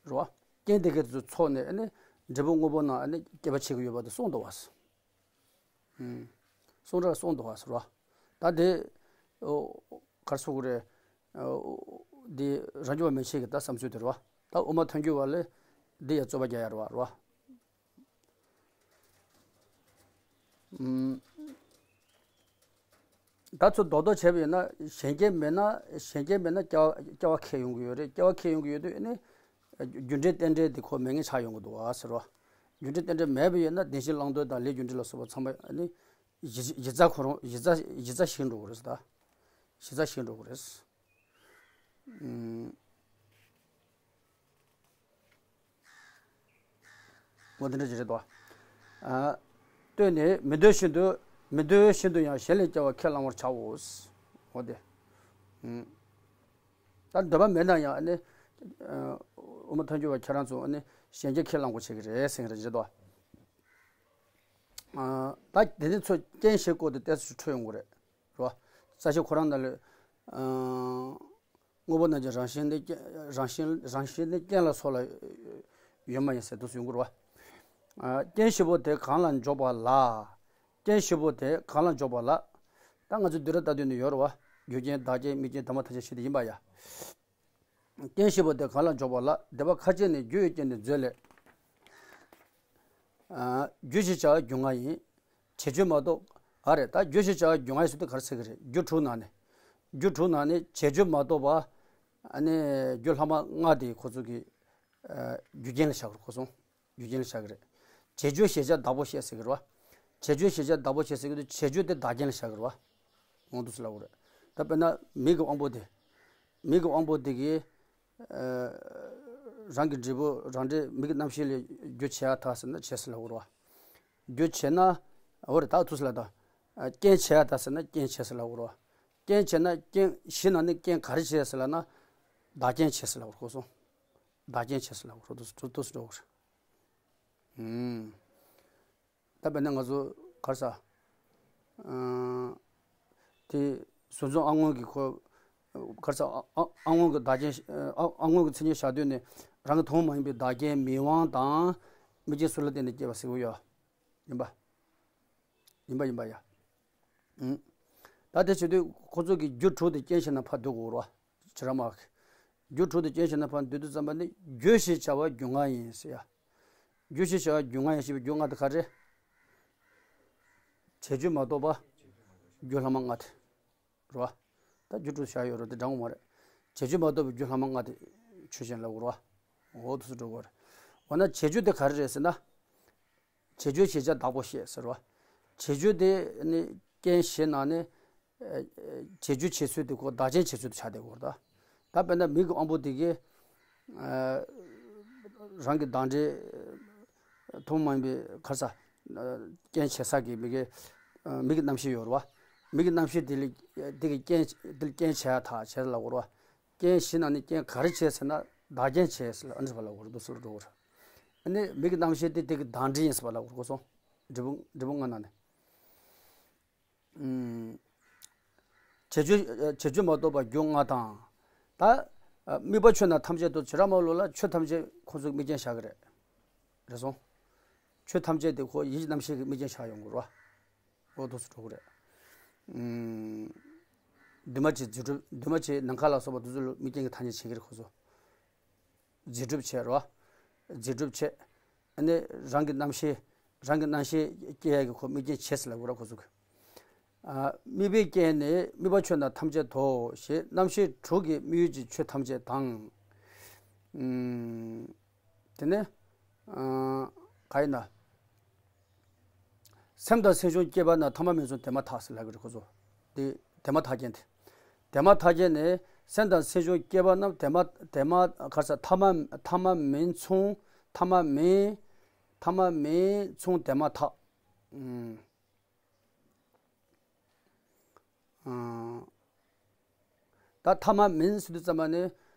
རེད་བ། རྐྱེན་དེ་གིས་ཚོ་ཚོགས་ནས་ཨ་ནི་འབྲས་བུ་དངོས་པོ་རྣམས་ཨ་ནི་སྐྱེད་པ་བྱེད་ཀྱི་ཡོད་པ་དེ་གསུངས་འདུག་བ། ཨུམ། གསུང་རབ་གསུངས་འདུག་བ་ཟེར་བ། ད་དེ། ཨོ། ག་རེ་ཟེར་དགོས་རེད། ཨོ། དེ་རབ་འབྱོར་པ་མན་ཆད་ཀྱི་ད་བསམ་ཚུལ་དེ་རེད་བ། ད་དབུ་མ་ཐལ་འགྱུར་བ་ལ་འདི་ཡང་རྩོད་པ་རྒྱག་ཡ་རེད་བ། རེད་བ། ཨུམ། ད་ཚོ་རྡོག་རྡོག་བྱས་པ་ཡིན་ན། གཞན་རྐྱེན་མེད་ན། གཞན་རྐྱེན་མེད་ན་སྐྱེ་བ་སྐྱེ་བ་འཁེལ་ཡོང་གི་ཡོད་རེད། སྐྱེ་བ་འཁེལ་ཡོང་གི་ཡོད་དུས་ཨ་ནི། རྒྱུ་འབྲས་རྟེན་འབྲེལ་དེ་ཁོ་མེད་མཁན་ཆགས་ཡོང་གི་འདུག་བ་ཟེར་བ། རྒྱུ་འབྲས་རྟེན་འབྲེལ་མེད་པ་ཡིན་ན་བདེན་བཞི་བླང་དོར་དང་ལས་རྒྱུ་འབྲས་ལ་སོགས་པ་ཚང་མ་ཨ་ནི། གཞི་གཞི་རྩ་ཁོ་རང་གཞི་རྩ་གཞི་རྩ་ཞིག་འགྲོ་གི་རེད་ཟེར། ད་གཞི་རྩ་ཞིག་འགྲོ་གི་རེད། ཨུམ། འོ་དེ་འདྲ་ཞིག་རེད་དོ། ཨ། ལྟོས་ནས་མི་འདོད་བཞིན་དུ། མི་འདོད་བཞིན་དུ་ཡང་གཞན་ལས་སྐྱེ་བ་ཁས་བླང་བར་བྱའོ། འོ་དེ། ཨུམ། ད་འདོད་པ་མེད་ན་ཡང་ཨ་ནི། ཨ། དབུ་མ་ཐལ་འགྱུར་བ་ཁྱེད་རང་ཚོ་ཨ་ནི་གཞན་སྐྱེ་ཁས་བླང་དགོས་བྱེད་ཀྱི་རེད་ཟེར་གྱི་རེད་ཟེར་དོ། ཨ། ད་དེ་ནི་ཚོ་རྐྱེན་བཞི་སྐོར་དེ་ཏོག་ཙམ་འཕྲོས་ཡོང་གི་རེད། རེད་བ། རྩ་ཤེ་ཁོ་རང་ནང་ལ། ཨ། དངོས་པོ་རྣམས་ཀྱི་རང་བཞིན་ནི་རྐྱེན། རང་བཞིན་རང་བཞིན་ནི་རྐྱེན་ལ་སོགས་ལ་ཡོད་མ་ཡིན་ཟེར་དུས་སུ་ཡོང་གི་རེད་བ། ཨ། རྐྱེན་བཞི་པོ་དེ་གང་ལ་འཇོག་པ་ལ། རྐྱེན་བཞི་པོ་དེ་གང་ལ་འཇོག་པ་ལ། ད་ང་ཚོ་འདི་ར་ལྟ་དུས་ནི་ཡོད་རེད་བ། རྒྱུ་རྐྱེན་བདག་རྐྱེན་དམིགས་རྐྱེན་དམ་པ་ཐམས་ཅད་བཞི་དེ་ཡིན་པ་ཡ། རྐྱེན་བཞི་པོ་དེ་གང་ལ་འཇོག་པ་ལ། སྡེ་པ་ཁ་ཅིག་ནི་རྒྱུ་ཡི་རྐྱེན་ནི་མཛོད་ལས། ཨ། རྒྱུ་ཞེས་བྱ་བ་རྒྱུ་ལྔ་ཡིན། བྱེད་རྒྱུ་མ་གཏོགས། ཨ་རེད། ད་རྒྱུ་ཞེས་བྱ་བ་རྒྱུ་ལྔ་ཡིན་ཟེར་དུས་ག་རེ་ཟེར་གི་རེད། རྒྱུ་དྲུག་ནང་ནས། རྒྱུ་དྲུག་ནང་ནས་བྱེད་རྒྱུ་མ་གཏོགས་པ། ཨ་ནི་རྒྱུ་ལྷག་མ་ལྔ་དེ་ཁོ་ཚོ་གི། ཨ། རྒྱུ་རྐྱེན་ལ་བཞག་གི་རེད། ཁོ་ཚོ་རྒྱུ་རྐྱེན་ལ་བཞག་གི་རེད། བྱེད་རྒྱུ་ཞེས་བྱ་བདག་པོ་བཤད་ཟེར་གི་རེད་བ། བྱེད་རྒྱུ་ཞེས་བྱ་བདག་པོ་བཤད་ཟེར་གི་འདུག་བྱེད་རྒྱུ་དེ་བདག་རྐྱེན་ལ་བཞག་གི་རེད་བ། འོང་དུས་སུ་ལབ་དགོས་རེད། ད་དཔེར་ན་མིག་གི་དབང་པོ་དེ། མིག་གི་དབང་པོ་དེ་གིས། ཨ། རང་གི་འབྲས་བུ་རང་འབྲས་མིག་གི་རྣམ་ཤེས་ལས་རྒྱུ་བྱེད་ཡ་ཐལ་ཟེར་ན་བྱེད་ཟེར་ལབ་དགོས་རེད་བ། རྒྱུ་བྱེད་ན། འོ་རེད། ད་དུས་སུ་ལབ་ད། ཨ། རྐྱེན་བྱེད་ཡ་ཐལ་ཟེར་ན་རྐྱེན་བྱེད་ཟེར་ལབ་དགོས་རེད་བ། རྐྱེན་བྱས་ན་རྐྱེན་བཞི་ནང་ནས་རྐྱེན་ག་རེ་བྱས་ཟེར་ལབ་ན། བདག་རྐྱེན་བྱས་ཟེར་ལབ་པ་རེད་གོ་སོང་། བདག་རྐྱེན་བྱས་ཟེར་ལབ་པ་རེད། འདུག་སེ་འགྲོ་གི་རེད། ཨུམ། ད་དཔེར་ན་ང་ཚོ་ག་རེ་ཟ། ཨ། དེ་གཟུགས་འཛིན་ཨ་སྔོན་གྱི་ཁོ། ག་རེ་ཟ། ཨ་ཨ་ཨ་སྔོན་གྱི་བདག་རྐྱེན། ཨ་ཨ་སྔོན་གྱི་མཚན་ཉིད་བཞག་དུས་ནས་རང་གི་དོན་མ་ཡིན་པའི་བདག་རྐྱེན་མིག་དབང་དང་། དམིགས་རྐྱེན་སོགས་ལ་བརྟེན་ནས་སྐྱེས་པ་ཟེར་གྱི་ཡོད། ཡིན་པ། ཡིན་པ་ཡིན་པ་ཡ། ཨུམ། ད་དེ་བྱེད་དུས་ཁོ་ཚོ་གི་རྒྱུ་དྲུག་དེ་རྐྱེན་བྱས་ན་ཕར་བསྡུ་དགོས་རེད་བ། བྱེ་བྲག་སྨྲ་བ་གི། རྒྱུ་དྲུག་དེ་རྐྱེན་བྱས་ན་ཕར་བསྡུ་དུས་ཙམ་པ་ནི་རྒྱུ་ཞེས་བྱ་བ་རྒྱུ་ལྔ་ཡིན་ཟེར་ཡ། རྒྱུ་ཞེས་བྱ་བ་རྒྱུ་ལྔ་ཡིན་ཞེས་པའི་རྒྱུ་ལྔ་དེ་ག་རེ། བྱས་རྒྱུ་མ་གཏོགས་པ་རྒྱུ་ལྷག་མ་ལྔ་དེ། རེད་བ། ད་རྒྱུ་དྲུག་བཞག་ཡོད་རེད་དེ་འདྲ་འོང་བ་རེད། བྱས་རྒྱུ་མ་གཏོགས་པའི་རྒྱུ་ལྷག་མ་ལྔ་དེ་ཆོས་ཅན་ལབ་དགོས་རེད་བ། འོ་དུས་སུ་འགྲོ་དགོས་རེད། འོ་ན་བྱས་རྒྱུ་དེ་ག་རེ་རེད་ཟེར་ན། བྱས་རྒྱུ་ཞེས་བྱ་བདག་པོ་བཤད་ཟེར་བ། བྱས་རྒྱུ་དེ་ནི་རྐྱེན་བཞི་ནང་ནས། ཨ། བྱས་རྒྱུ་བྱེད་ཚུལ་དེ་ཁོ་བདག་རྐྱེན་བྱེད་ཚུལ་དུ་ཆགས་བསྡད་ཡོད་རེད་ད། ད་དཔེར་ན་མིག་གི་དབང་པོ་དེ་གིས། ཨ། རང་གི་བདག་འབྲས་དོན་མ་ཡིན་པའི་ག་རེ་ཟ། རྐྱེན་བྱེད་ས་གི་མིག་གི། ཨ། མིག་གི་རྣམ་ཤེས་ཡོད་རེད་བ། མིག་གི་རྣམ་ཤེས་དེ་ལ་དེ་གི་རྐྱེན་དེ་ལ་རྐྱེན་བྱེད་ཡ་ཐག་བྱས་ལབ་དགོས་རེད་བ། རྐྱེན་བཞི་ནང་ནས་རྐྱེན་ག་རེ་བྱས་ཟེར་ན་བདག་རྐྱེན་བྱས་ཟེར་ལ་ཨ་འདྲ་བ་ལབ་དགོས་རེད། འདུག་སེ་ལབ་དགོས་རེད། ཨ་ནི་མིག་གི་རྣམ་ཤེས་དེ་དེ་གི་བདག་འབྲས་ཡིན་ཟེར་བ་ལབ་དགོས་རེད་གོ་སོང་། འབྲས་བུ་འབྲས་བུ་ལྔ་ནང་ནས། ཨུམ། བྱས་རྒྱུ་བྱས་རྒྱུ་མ་གཏོགས་པ་རྒྱུ་ལྔ་དང་། ད་དམིགས་པ་ཆོས་རྣམས་ཐམས་ཅད་དུ། བྱེ་བྲག་སྨྲ་བ་ལུགས་ལ་ཆོས་ཐམས་ཅད་ཁོ་ཚོ་དམིགས་རྐྱེན་བཞག་གི་རེད། རེད་སོང་། ཆོས་ཐམས་ཅད་དེ་ཁོ་ཡིད་ཀྱི་རྣམ་ཤེས་ཀྱི་དམིགས་རྐྱེན་བཞག་ཡོང་གི་རེད་བ། འོ་འདུག་སེ་འགྲོ་གི་རེད། ཨུམ། འདུས་མ་བྱས་རྫས་གྲུབ། འདུས་མ་བྱས་ནམ་མཁའ་ལ་སོགས་པ་དེ་ཚོ་ལ་དམིགས་རྐྱེན་གྱི་ཐ་སྙད་བྱེད་ཀྱི་རེད་ཁོ་ཚོ། རྫས་གྲུབ་བྱས་རོ། རྫས་གྲུབ་བྱས། ཨ་ནི་རང་གི་རྣམ་ཤེས། རང་གི་རྣམ་ཤེས་སྐྱེ་ཡ་གི་ཁོ་དམིགས་རྐྱེན་བྱས་ཟེར་ལབ་དགོས་ར་ཁོ་ཚོ་གི། ཨ། དམིགས་པའི་རྐྱེན་ནི་དམིགས་པ་ཆོས་རྣམས་ཐམས་ཅད་དོ་ཞེས། རྣམ་ཤེས་དྲུག་གི་དམིགས་ཡུལ་གྱི་ཆོས་ཐམས་ཅད་དང་། ཨུམ། དེ་ནས། ཨ། ག་ཡིན་ན། སེམས་དང་སེམས་བྱུང་སྐྱེས་པ་རྣམས། ཐ་མ་མིན་མཚུངས་དེ་མ་ཐག་ཟེར་ལབ་ཀྱི་རེད་ཁོ་ཚོ། དེ་དེ་མ་ཐག་རྐྱེན་དེ། དེ་མ་ཐག་རྐྱེན་ནི་སེམས་དང་སེམས་བྱུང་སྐྱེས་པ་རྣམས་དེ་མ་དེ་མ་ག་རེ་ཟ། ཐ་མ་ཐ་མ་མིན་མཚུངས། ཐ་མ་མིན། ཐ་མ་མིན་མཚུངས་དེ་མ་ཐག། ཨུམ། ཨང་། ད་ཐ་མ་མིན་ཟེར་དུས་ཙམ་པ་ནི་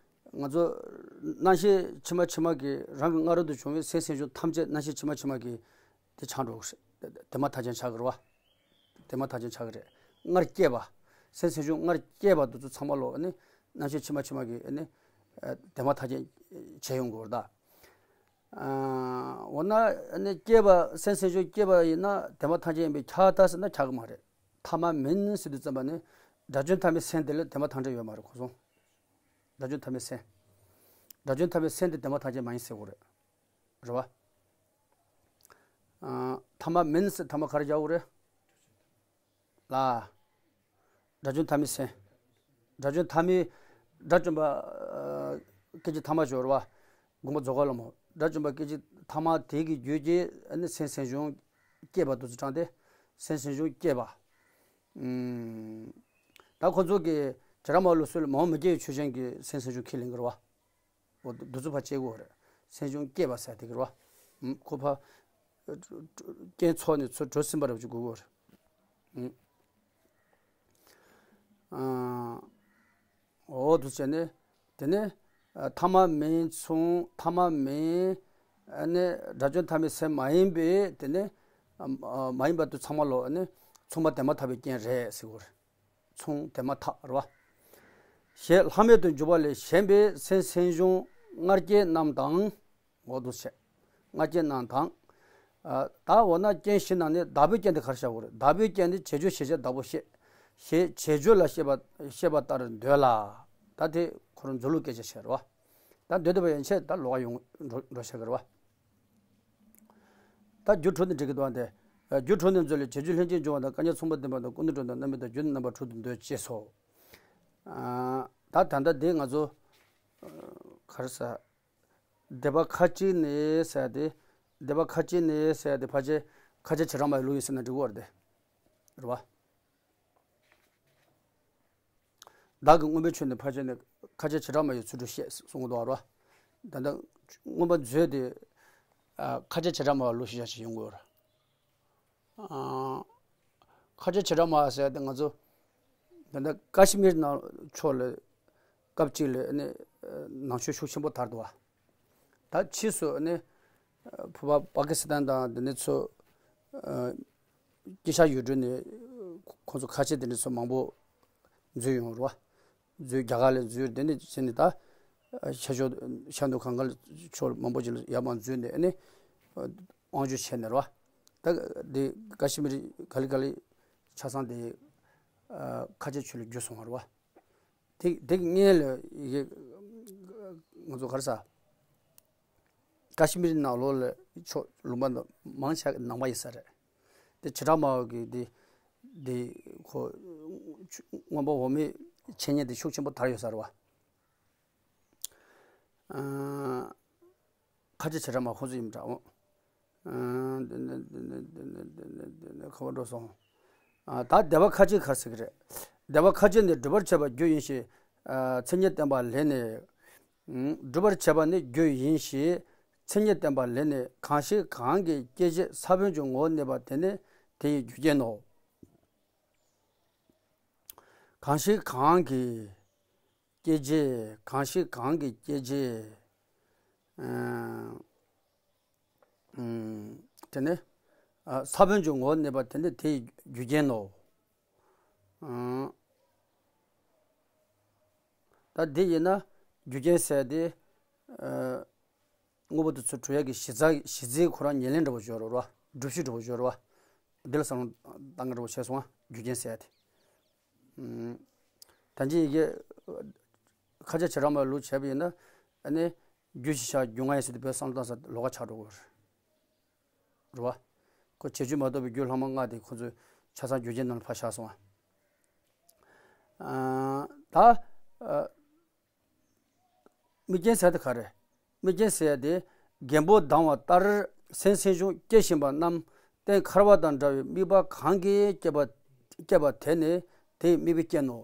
ང་ཚོ་རྣམ་ཤེས་ཕྱི་མ་ཕྱི་མ་གི་རང་གི་སྔ་རོལ་དུ་བྱུང་བའི་སེམས་སེམས་བྱུང་ཐམས་ཅད་རྣམ་ཤེས་ཕྱི་མ་ཕྱི་མ་གི་དེ་ཆགས་འགྲོ་གི་རེད། དེ་མ་ཐག་རྐྱེན་ཆགས་ཀྱི་རེད་བ། དེ་མ་ཐག་རྐྱེན་ཆགས་ཀྱི་རེད། སྔར་སྐྱེས་པ། སེམས་སེམས་བྱུང་སྔར་སྐྱེས་པ་དེ་ཚོ་ཚང་མ་ལོ་ནི་རྣམ་ཤེས་ཕྱི་མ་ཕྱི་མ་གི་ནི་དེ་མ་ཐག་རྐྱེན་བྱས་ཡོང་གི་རེད་ད། ཨ། འོ་ན་ནི་སྐྱེས་པ་སེམས་སེམས་བྱུང་སྐྱེས་པ་ཡིན་ན་དེ་མ་ཐག་རྐྱེན་ཡིན་པས་ཁྱབ་ད་ཟེར་ན་ཁྱབ་ཀྱི་མ་རེད། ཐ་མ་མིན་ཟེར་དུས་ཙམ་པ་ནི་སྒྲ་བརྗོད་མཐའ་མའི་སེམས་དེ་ལ་དེ་མ་ཐག་རྐྱེན་ཡོད་མ་རེད་ཁོ་སོང་། སྒྲ་བརྗོད་མཐའ་མའི་སེམས། སྒྲ་བརྗོད་མཐའ་མའི་སེམས་དེ་དེ་མ་ཐག་རྐྱེན་མ་ཡིན་ཟེར་དགོས་རེད། རེད་བ། ཨ། ཐ་མ་མིན་ཟེར་ཐ་མ་ག་རེ་རྒྱག་དགོས་རེད། ལ། སྒྲ་བརྗོད་མཐའ་མའི་སེམས། སྒྲ་བརྗོད་མཐའ་མའི། སྒྲ་བརྗོད་པ། ཨ། སྐད་ཅིག་ཐ་མ་སྦྱོར་བ། དགོངས་པ་རྫོགས་པ་ལ་མོ། སྒྲ་བརྗོད་པ་སྐད་ཅིག་ཐ་མ་དེ་གི་རྒྱུད་ཀྱི་ཨ་ནི་སེམས་སེམས་བྱུང་སྐྱེས་པ་དུ་ཚུལ་དྲངས་ཏེ། སེམས་སེམས་བྱུང་སྐྱེས་པ། ཨུམ། ད་ཁོ་ཚོ་གི་བྱེ་བྲག་སྨྲ་བ་ལུགས་སྲོལ་ལ་མ་འོངས་མི་སྐྱེ་བའི་ཆོས་ཅན་གྱི་སེམས་སེམས་བྱུང་ཁས་ལེན་གི་རེད་བ། འོ་དུ་ཚུལ་ཕར་བཅད་དགོས་རེད། སེམས་བྱུང་སྐྱེས་པ་ཟེར་དེ་གི་རེད་བ། ཁོ་ཕ། རྐྱེན་ཚོགས་ནས་ཚུར་གྲོལ་ཟིན་པ་རེད་བཅུག་དགོས་རེད། ཨ། འོ་དུ་བྱས་ནས། དེ་ནས། ཨ། ཐ་མ་མིན་མཚུངས་ཐ་མ་མིན། ཨ་ནི་སྒྲ་བརྗོད་མཐའ་མའི་སེམས་མ་ཡིན་པས་དེ་ནས། ཨ། མ་ཡིན་པ་དུ་ཚང་མ་ལོ་ཨ་ནི་མཚུངས་པ་དེ་མ་ཐག་པའི་རྐྱེན་རེད་ཟེར་དགོས་རེད། མཚུངས་དེ་མ་ཐག་རེད་བ། ཞེས་ལྷག་མེད་དུ་འཇུག་པ་ལས་གཞན་པའི་སེམས་སེམས་བྱུང་སྔར་སྐྱེས་རྣམས་དང་། འོ་དུ་བྱས། སྔར་སྐྱེས་རྣམས་དང་། ཨ། ད་འོ་ན་རྐྱེན་བཞི་ནང་ནས་བདག་པོའི་རྐྱེན་དེ་ག་རེ་བཞག་དགོས་རེད། བདག་པོའི་རྐྱེན་དེ་བྱས་རྗེས་ཤེས་བྱ་བདག་པོ་ཤེས། ཞེས་བྱས་རྗེས་ལ་ཤེས་པ་ཤེས་པ་ལྟར་འདོད་ལ། ད་དེ་ཁོ་རང་མཛོད་ལུགས་སྐད་ཆ་བཤད་རེད་བ། ད་འདོད་འདོད་པ་ཡན་ཆད་ད་ལོགས་ཀ་ཡོང་འགྲོ་འགྲོ་བཤད་གི་རེད་བ། ད་རྒྱུ་དྲུག་ནི་འགྲིག་གི་འདུག་ཨ། འདི་རྒྱུ་དྲུག་ནི་མཛོད་ལས་བྱས་རྗེས་ལྷན་ཅིག་འབྱུང་བ་དང་སྐལ་མཉམ་མཚུངས་པ་ལྡན་པ་དང་ཀུན་ཏུ་འགྲོ་དང་རྣམ་སྨིན་དང་རྒྱུ་ནི་རྣམ་པ་དྲུག་ཏུ་འདོད་ཅེས་སོ། ཨ། ད་ད་ལྟ་འདི་ང་ཚོ་ག་རེ་ཟ། སྡེ་པ་ཁ་ཅིག་ནས་ཟེར་ཏེ། སྡེ་པ་ཁ་ཅིག་ནས་ཟེར་ཏེ་ཕལ་ཆེར་ཁ་ཆེ་བྱེ་བྲག་སྨྲ་བའི་ལུགས་ཡིན་ཟེར་ན་འགྲིག་གི་རེད་དེ། རེད་བ། བདག་གི་མངོན་པའི་ཆོས་ནི་ཕལ་ཆེར་ནི་ཁ་ཆེ་བྱེ་བྲག་སྨྲ་བའི་ཚུལ་དུ་བཤད་གསུང་གི་འདུག་རེད་བ། ད་ལྟ་མངོན་པ་མཛོད་དེ། ཨ། ཁ་ཆེ་བྱེ་བྲག་སྨྲ་བའི་ལུགས་ཤིག་ཡང་ཞིག་ཡོང་གི་ཡོད་རེད། ཨ། ཁ་ཆེ་བྱེ་བྲག་སྨྲ་བ་ཟེར་ཏེ་ང་ཚོ་ ད་ལྟ་ཀ་ཤི་མིར་ནང་ཕྱོགས་ལ་སྐབས་གཅིག་ལ་ནི་ནང་ཆོས་ཤུགས་ཆེན་པོ་དར་འདུག་བ། ད་ཕྱིས་སུ་ནི་བོད་པ་པ་ཀི་སི་ཐན་དང་འདི་ནི་ཚོ་དཀྱིལ་ཤར་ཡུལ་གྲུ་ནས་ཁོང་ཚོ་ཁ་ཆེ་འདི་ནི་ཚོ་མང་པོ་འཛུལ་ཡོང་རུ་བ། འཛུལ་རྒྱ་གར་ལ་འཛུལ་འདི་ནི་བྱས་ནས་ད་ཤར་ཕྱོགས་ཤར་ནུབ་གངས་དཀར་ཕྱོགས་མང་པོ་ཅིག་ལ་ཡར་མར་འཛུལ་ནས་ནི་དབང་སྒྱུར་བྱས་ནས་རུ་བ། ད་འདི་ཀ་ཤི་མིར་ག་ལེ་ག་ལེ་ཆ་ཚང་དེ་ཁ་ཆེ་ཆོས་ལ་བསྒྱུར་སོང་བ་རུ་བ། དེ་དེ་གི་སྔོན་ལ་ཡི་གེ་ང་ཚོ་ག་རེ་ཟ། ཀ་ཤི་མིར་ནང་ལོགས་ལ་ཕྱོགས་ལུང་པ་མང་ཆེ་ནང་པ་ཡིན་ས་རེད། དེ་བྱེ་བྲག་སྨྲ་བ་གི་དེ་དེ་ཁོ་མངོན་པ་འོག་མའི་འཆད་ཉན་དེ་ཤུགས་ཆེན་པོ་དར་ཡོད་ས་རེད་བ། ཁ་ཆེ་བྱེ་བྲག་སྨྲ་ཁོ་ཚོ་ཡིན་འདྲ་འོང་། ཁ་བ་འགྲོ་སོང་། ད་སྡེ་པ་ཁ་ཆེ་ག་རེ་ཟེར་གི་རེད། སྡེ་པ་ཁ་ཆེ་ནི་སྒྲུབ་པར་བྱེད་པ་རྒྱུ་ཡིན་ཞེས། མཚན་ཉིད་བསྟན་པ་ལས་ནི། སྒྲུབ་པར་བྱེད་པ་ནི་རྒྱུ་ཡིན་ཞེས་མཚན་ཉིད་བསྟན་པ་ལས་ནི། གང་ཞིག་གང་གིས་སྐྱེད་བྱེད་ས་བོན་གྱི་ངོ་བོ་གནས་པ་དེ་ནི་དེ་ཡི་རྒྱུ་རྐྱེན་ནོ། གང་ཞིག་གང་གིས་སྐྱེད་བྱེད། གང་ཞིག་གང་གིས་སྐྱེད་བྱེད། དེ་ནི་ས་བོན་གྱི་ངོ་བོ་གནས་པ་དེ་ནི་དེ་ཡི་རྒྱུ་རྐྱེན་ནོ། ད་འདི་ཡིན་ན་རྒྱུ་རྐྱེན་ཟེར་དེ། དངོས་པོ་དེ་ཚོ་གྲུབ་ཡག་གི་གཞི་རྩ་གཞི་རྩའི་ཁོ་རང་ཉེར་ལེན་འདྲ་བོ་སྦྱོར་རོ། སྒྲུབ་གཞི་འདྲ་བོ་སྦྱོར་རོ། འདི་ལ་བསམ་བློ་བཏང་གི་འདྲ་བོ་བྱས་སོང་ང་། རྒྱུ་རྐྱེན་ཟེར་དེ། ད་ཅི་ཡི་གེ་ཁ་ཆེ་བྱེ་བྲག་སྨྲ་བའི་ལུགས་བྱས་པ་ཡིན་ན་ཨ་ནི་རྒྱུ་གཞི་བཞག་རྒྱུ་མངའ་ཡིན་ཟེར་དེ་བོད་བསམ་བློ་བཏང་ས་ལོགས་ཀ་ཆགས་འགྲོ་གི་རེད་བ། ཁོ་བྱེད་རྒྱུ་མ་གཏོགས་པའི་རྒྱུ་ལྷག་མ་ལྔ་དེ་ཁོ་ཚོས་ཆ་ཚང་རྒྱུ་རྐྱེན་ནང་ལ་ཕར་བཞག་སོང་ང་། ད་དམིགས་རྐྱེན་ཟེར་དེ་ག་རེ། དམིགས་རྐྱེན་ཟེར་དེ་རྒན་པོ་ལྡང་བ་ལྟར་སེམས་སེམས་བྱུང་སྐྱེ་བཞིན་པ་རྣམས་རྟེན་འཁར་བ་དང་འདྲ་བའི་དམིགས་པ་གང་གིས་བསྐྱེད་པ་བསྐྱེད་པ་དེ་ནི་དེའི་དམིགས་པའི་རྐྱེན་ནོ།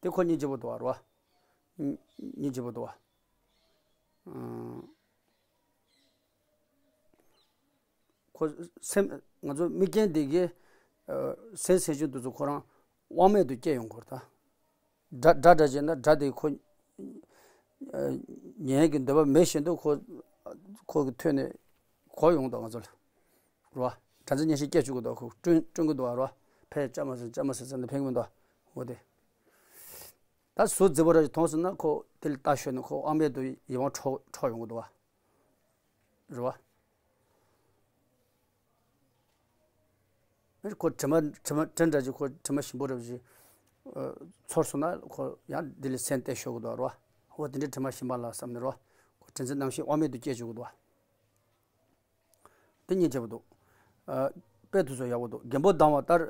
དེ་ཁོ་སྙིང་རྗེ་པོ་འདུག་བ་རེད་བ། སྙིང་རྗེ་པོ་འདུག་བ། ཁོ་སེམས་ང་ཚོ་དམིགས་རྐྱེན་འདི་གི་སེམས་སེམས་བྱུང་དེ་ཚོ་ཁོ་རང་དབང་མེད་དུ་སྐྱེ་ཡོང་གི་རེད་ད། སྒྲ་སྒྲ་སྒྲ་བྱས་ན་སྒྲ་དེ་ཁོ་ཉན་གྱི་འདོད་པ་མེད་བཞིན་དུ་ཁོ་ཁོ་གི་ཐོས་ནས་གོ་ཡོང་དང་ང་ཚོ་ལ། རེད་བ། སྒྲ་འཛིན་གཉེན་བཤེས་སྐྱེ་བཅུག་གི་འདུག་ཁོ་བསྐྲུན་བསྐྲུན་གི་འདུག་བ་རེད་བ། ཕལ་ཆེར་བཅའ་མ་ཟིན་བཅའ་མ་ཟིན་ཟེར་ནས་ཕན་གི་མི་འདུག་འོ་དེ། ད་ཟུར་རྫི་བོ་ར་ཞིག་མཐོང་སོང་ན་ཁོ་དེ་ལ་ལྟ་ཤོད་ནས་ཁོ་དབང་མེད་དུ་ཡིད་དབང་འཕྲོག་འཕྲོག་ཡོང་གི་འདུག་བ། རེད་བ། ཁོ་དྲི་མ་དྲི་མ་དྲི་འདྲ་ཅིག་ཁོ་དྲི་མ་ཞིམ་པོ་རབ་ཅིག་ཚོར་སོང་ན་ཁོ་ཡང་འདི་ལ་སེམས་གཏད་ཤོག་གི་འདུག་རོ། ཁོ་དེ་འདྲའི་དྲི་མ་ཞིམ་པ་ལ་བསམ་ནས་རོ། ཁོ་དྲི་འཛིན་རྣམ་ཤེས་དབང་མེད་དུ་སྐྱེ་བཅུག་གི་འདུག་དེ་སྙིང་རྗེ་པོ་འདུག་དཔེ་དེ་ཚོ་ཡག་པོ་འདུག་རྒན་པོ་ལྡང་བ་ལྟར།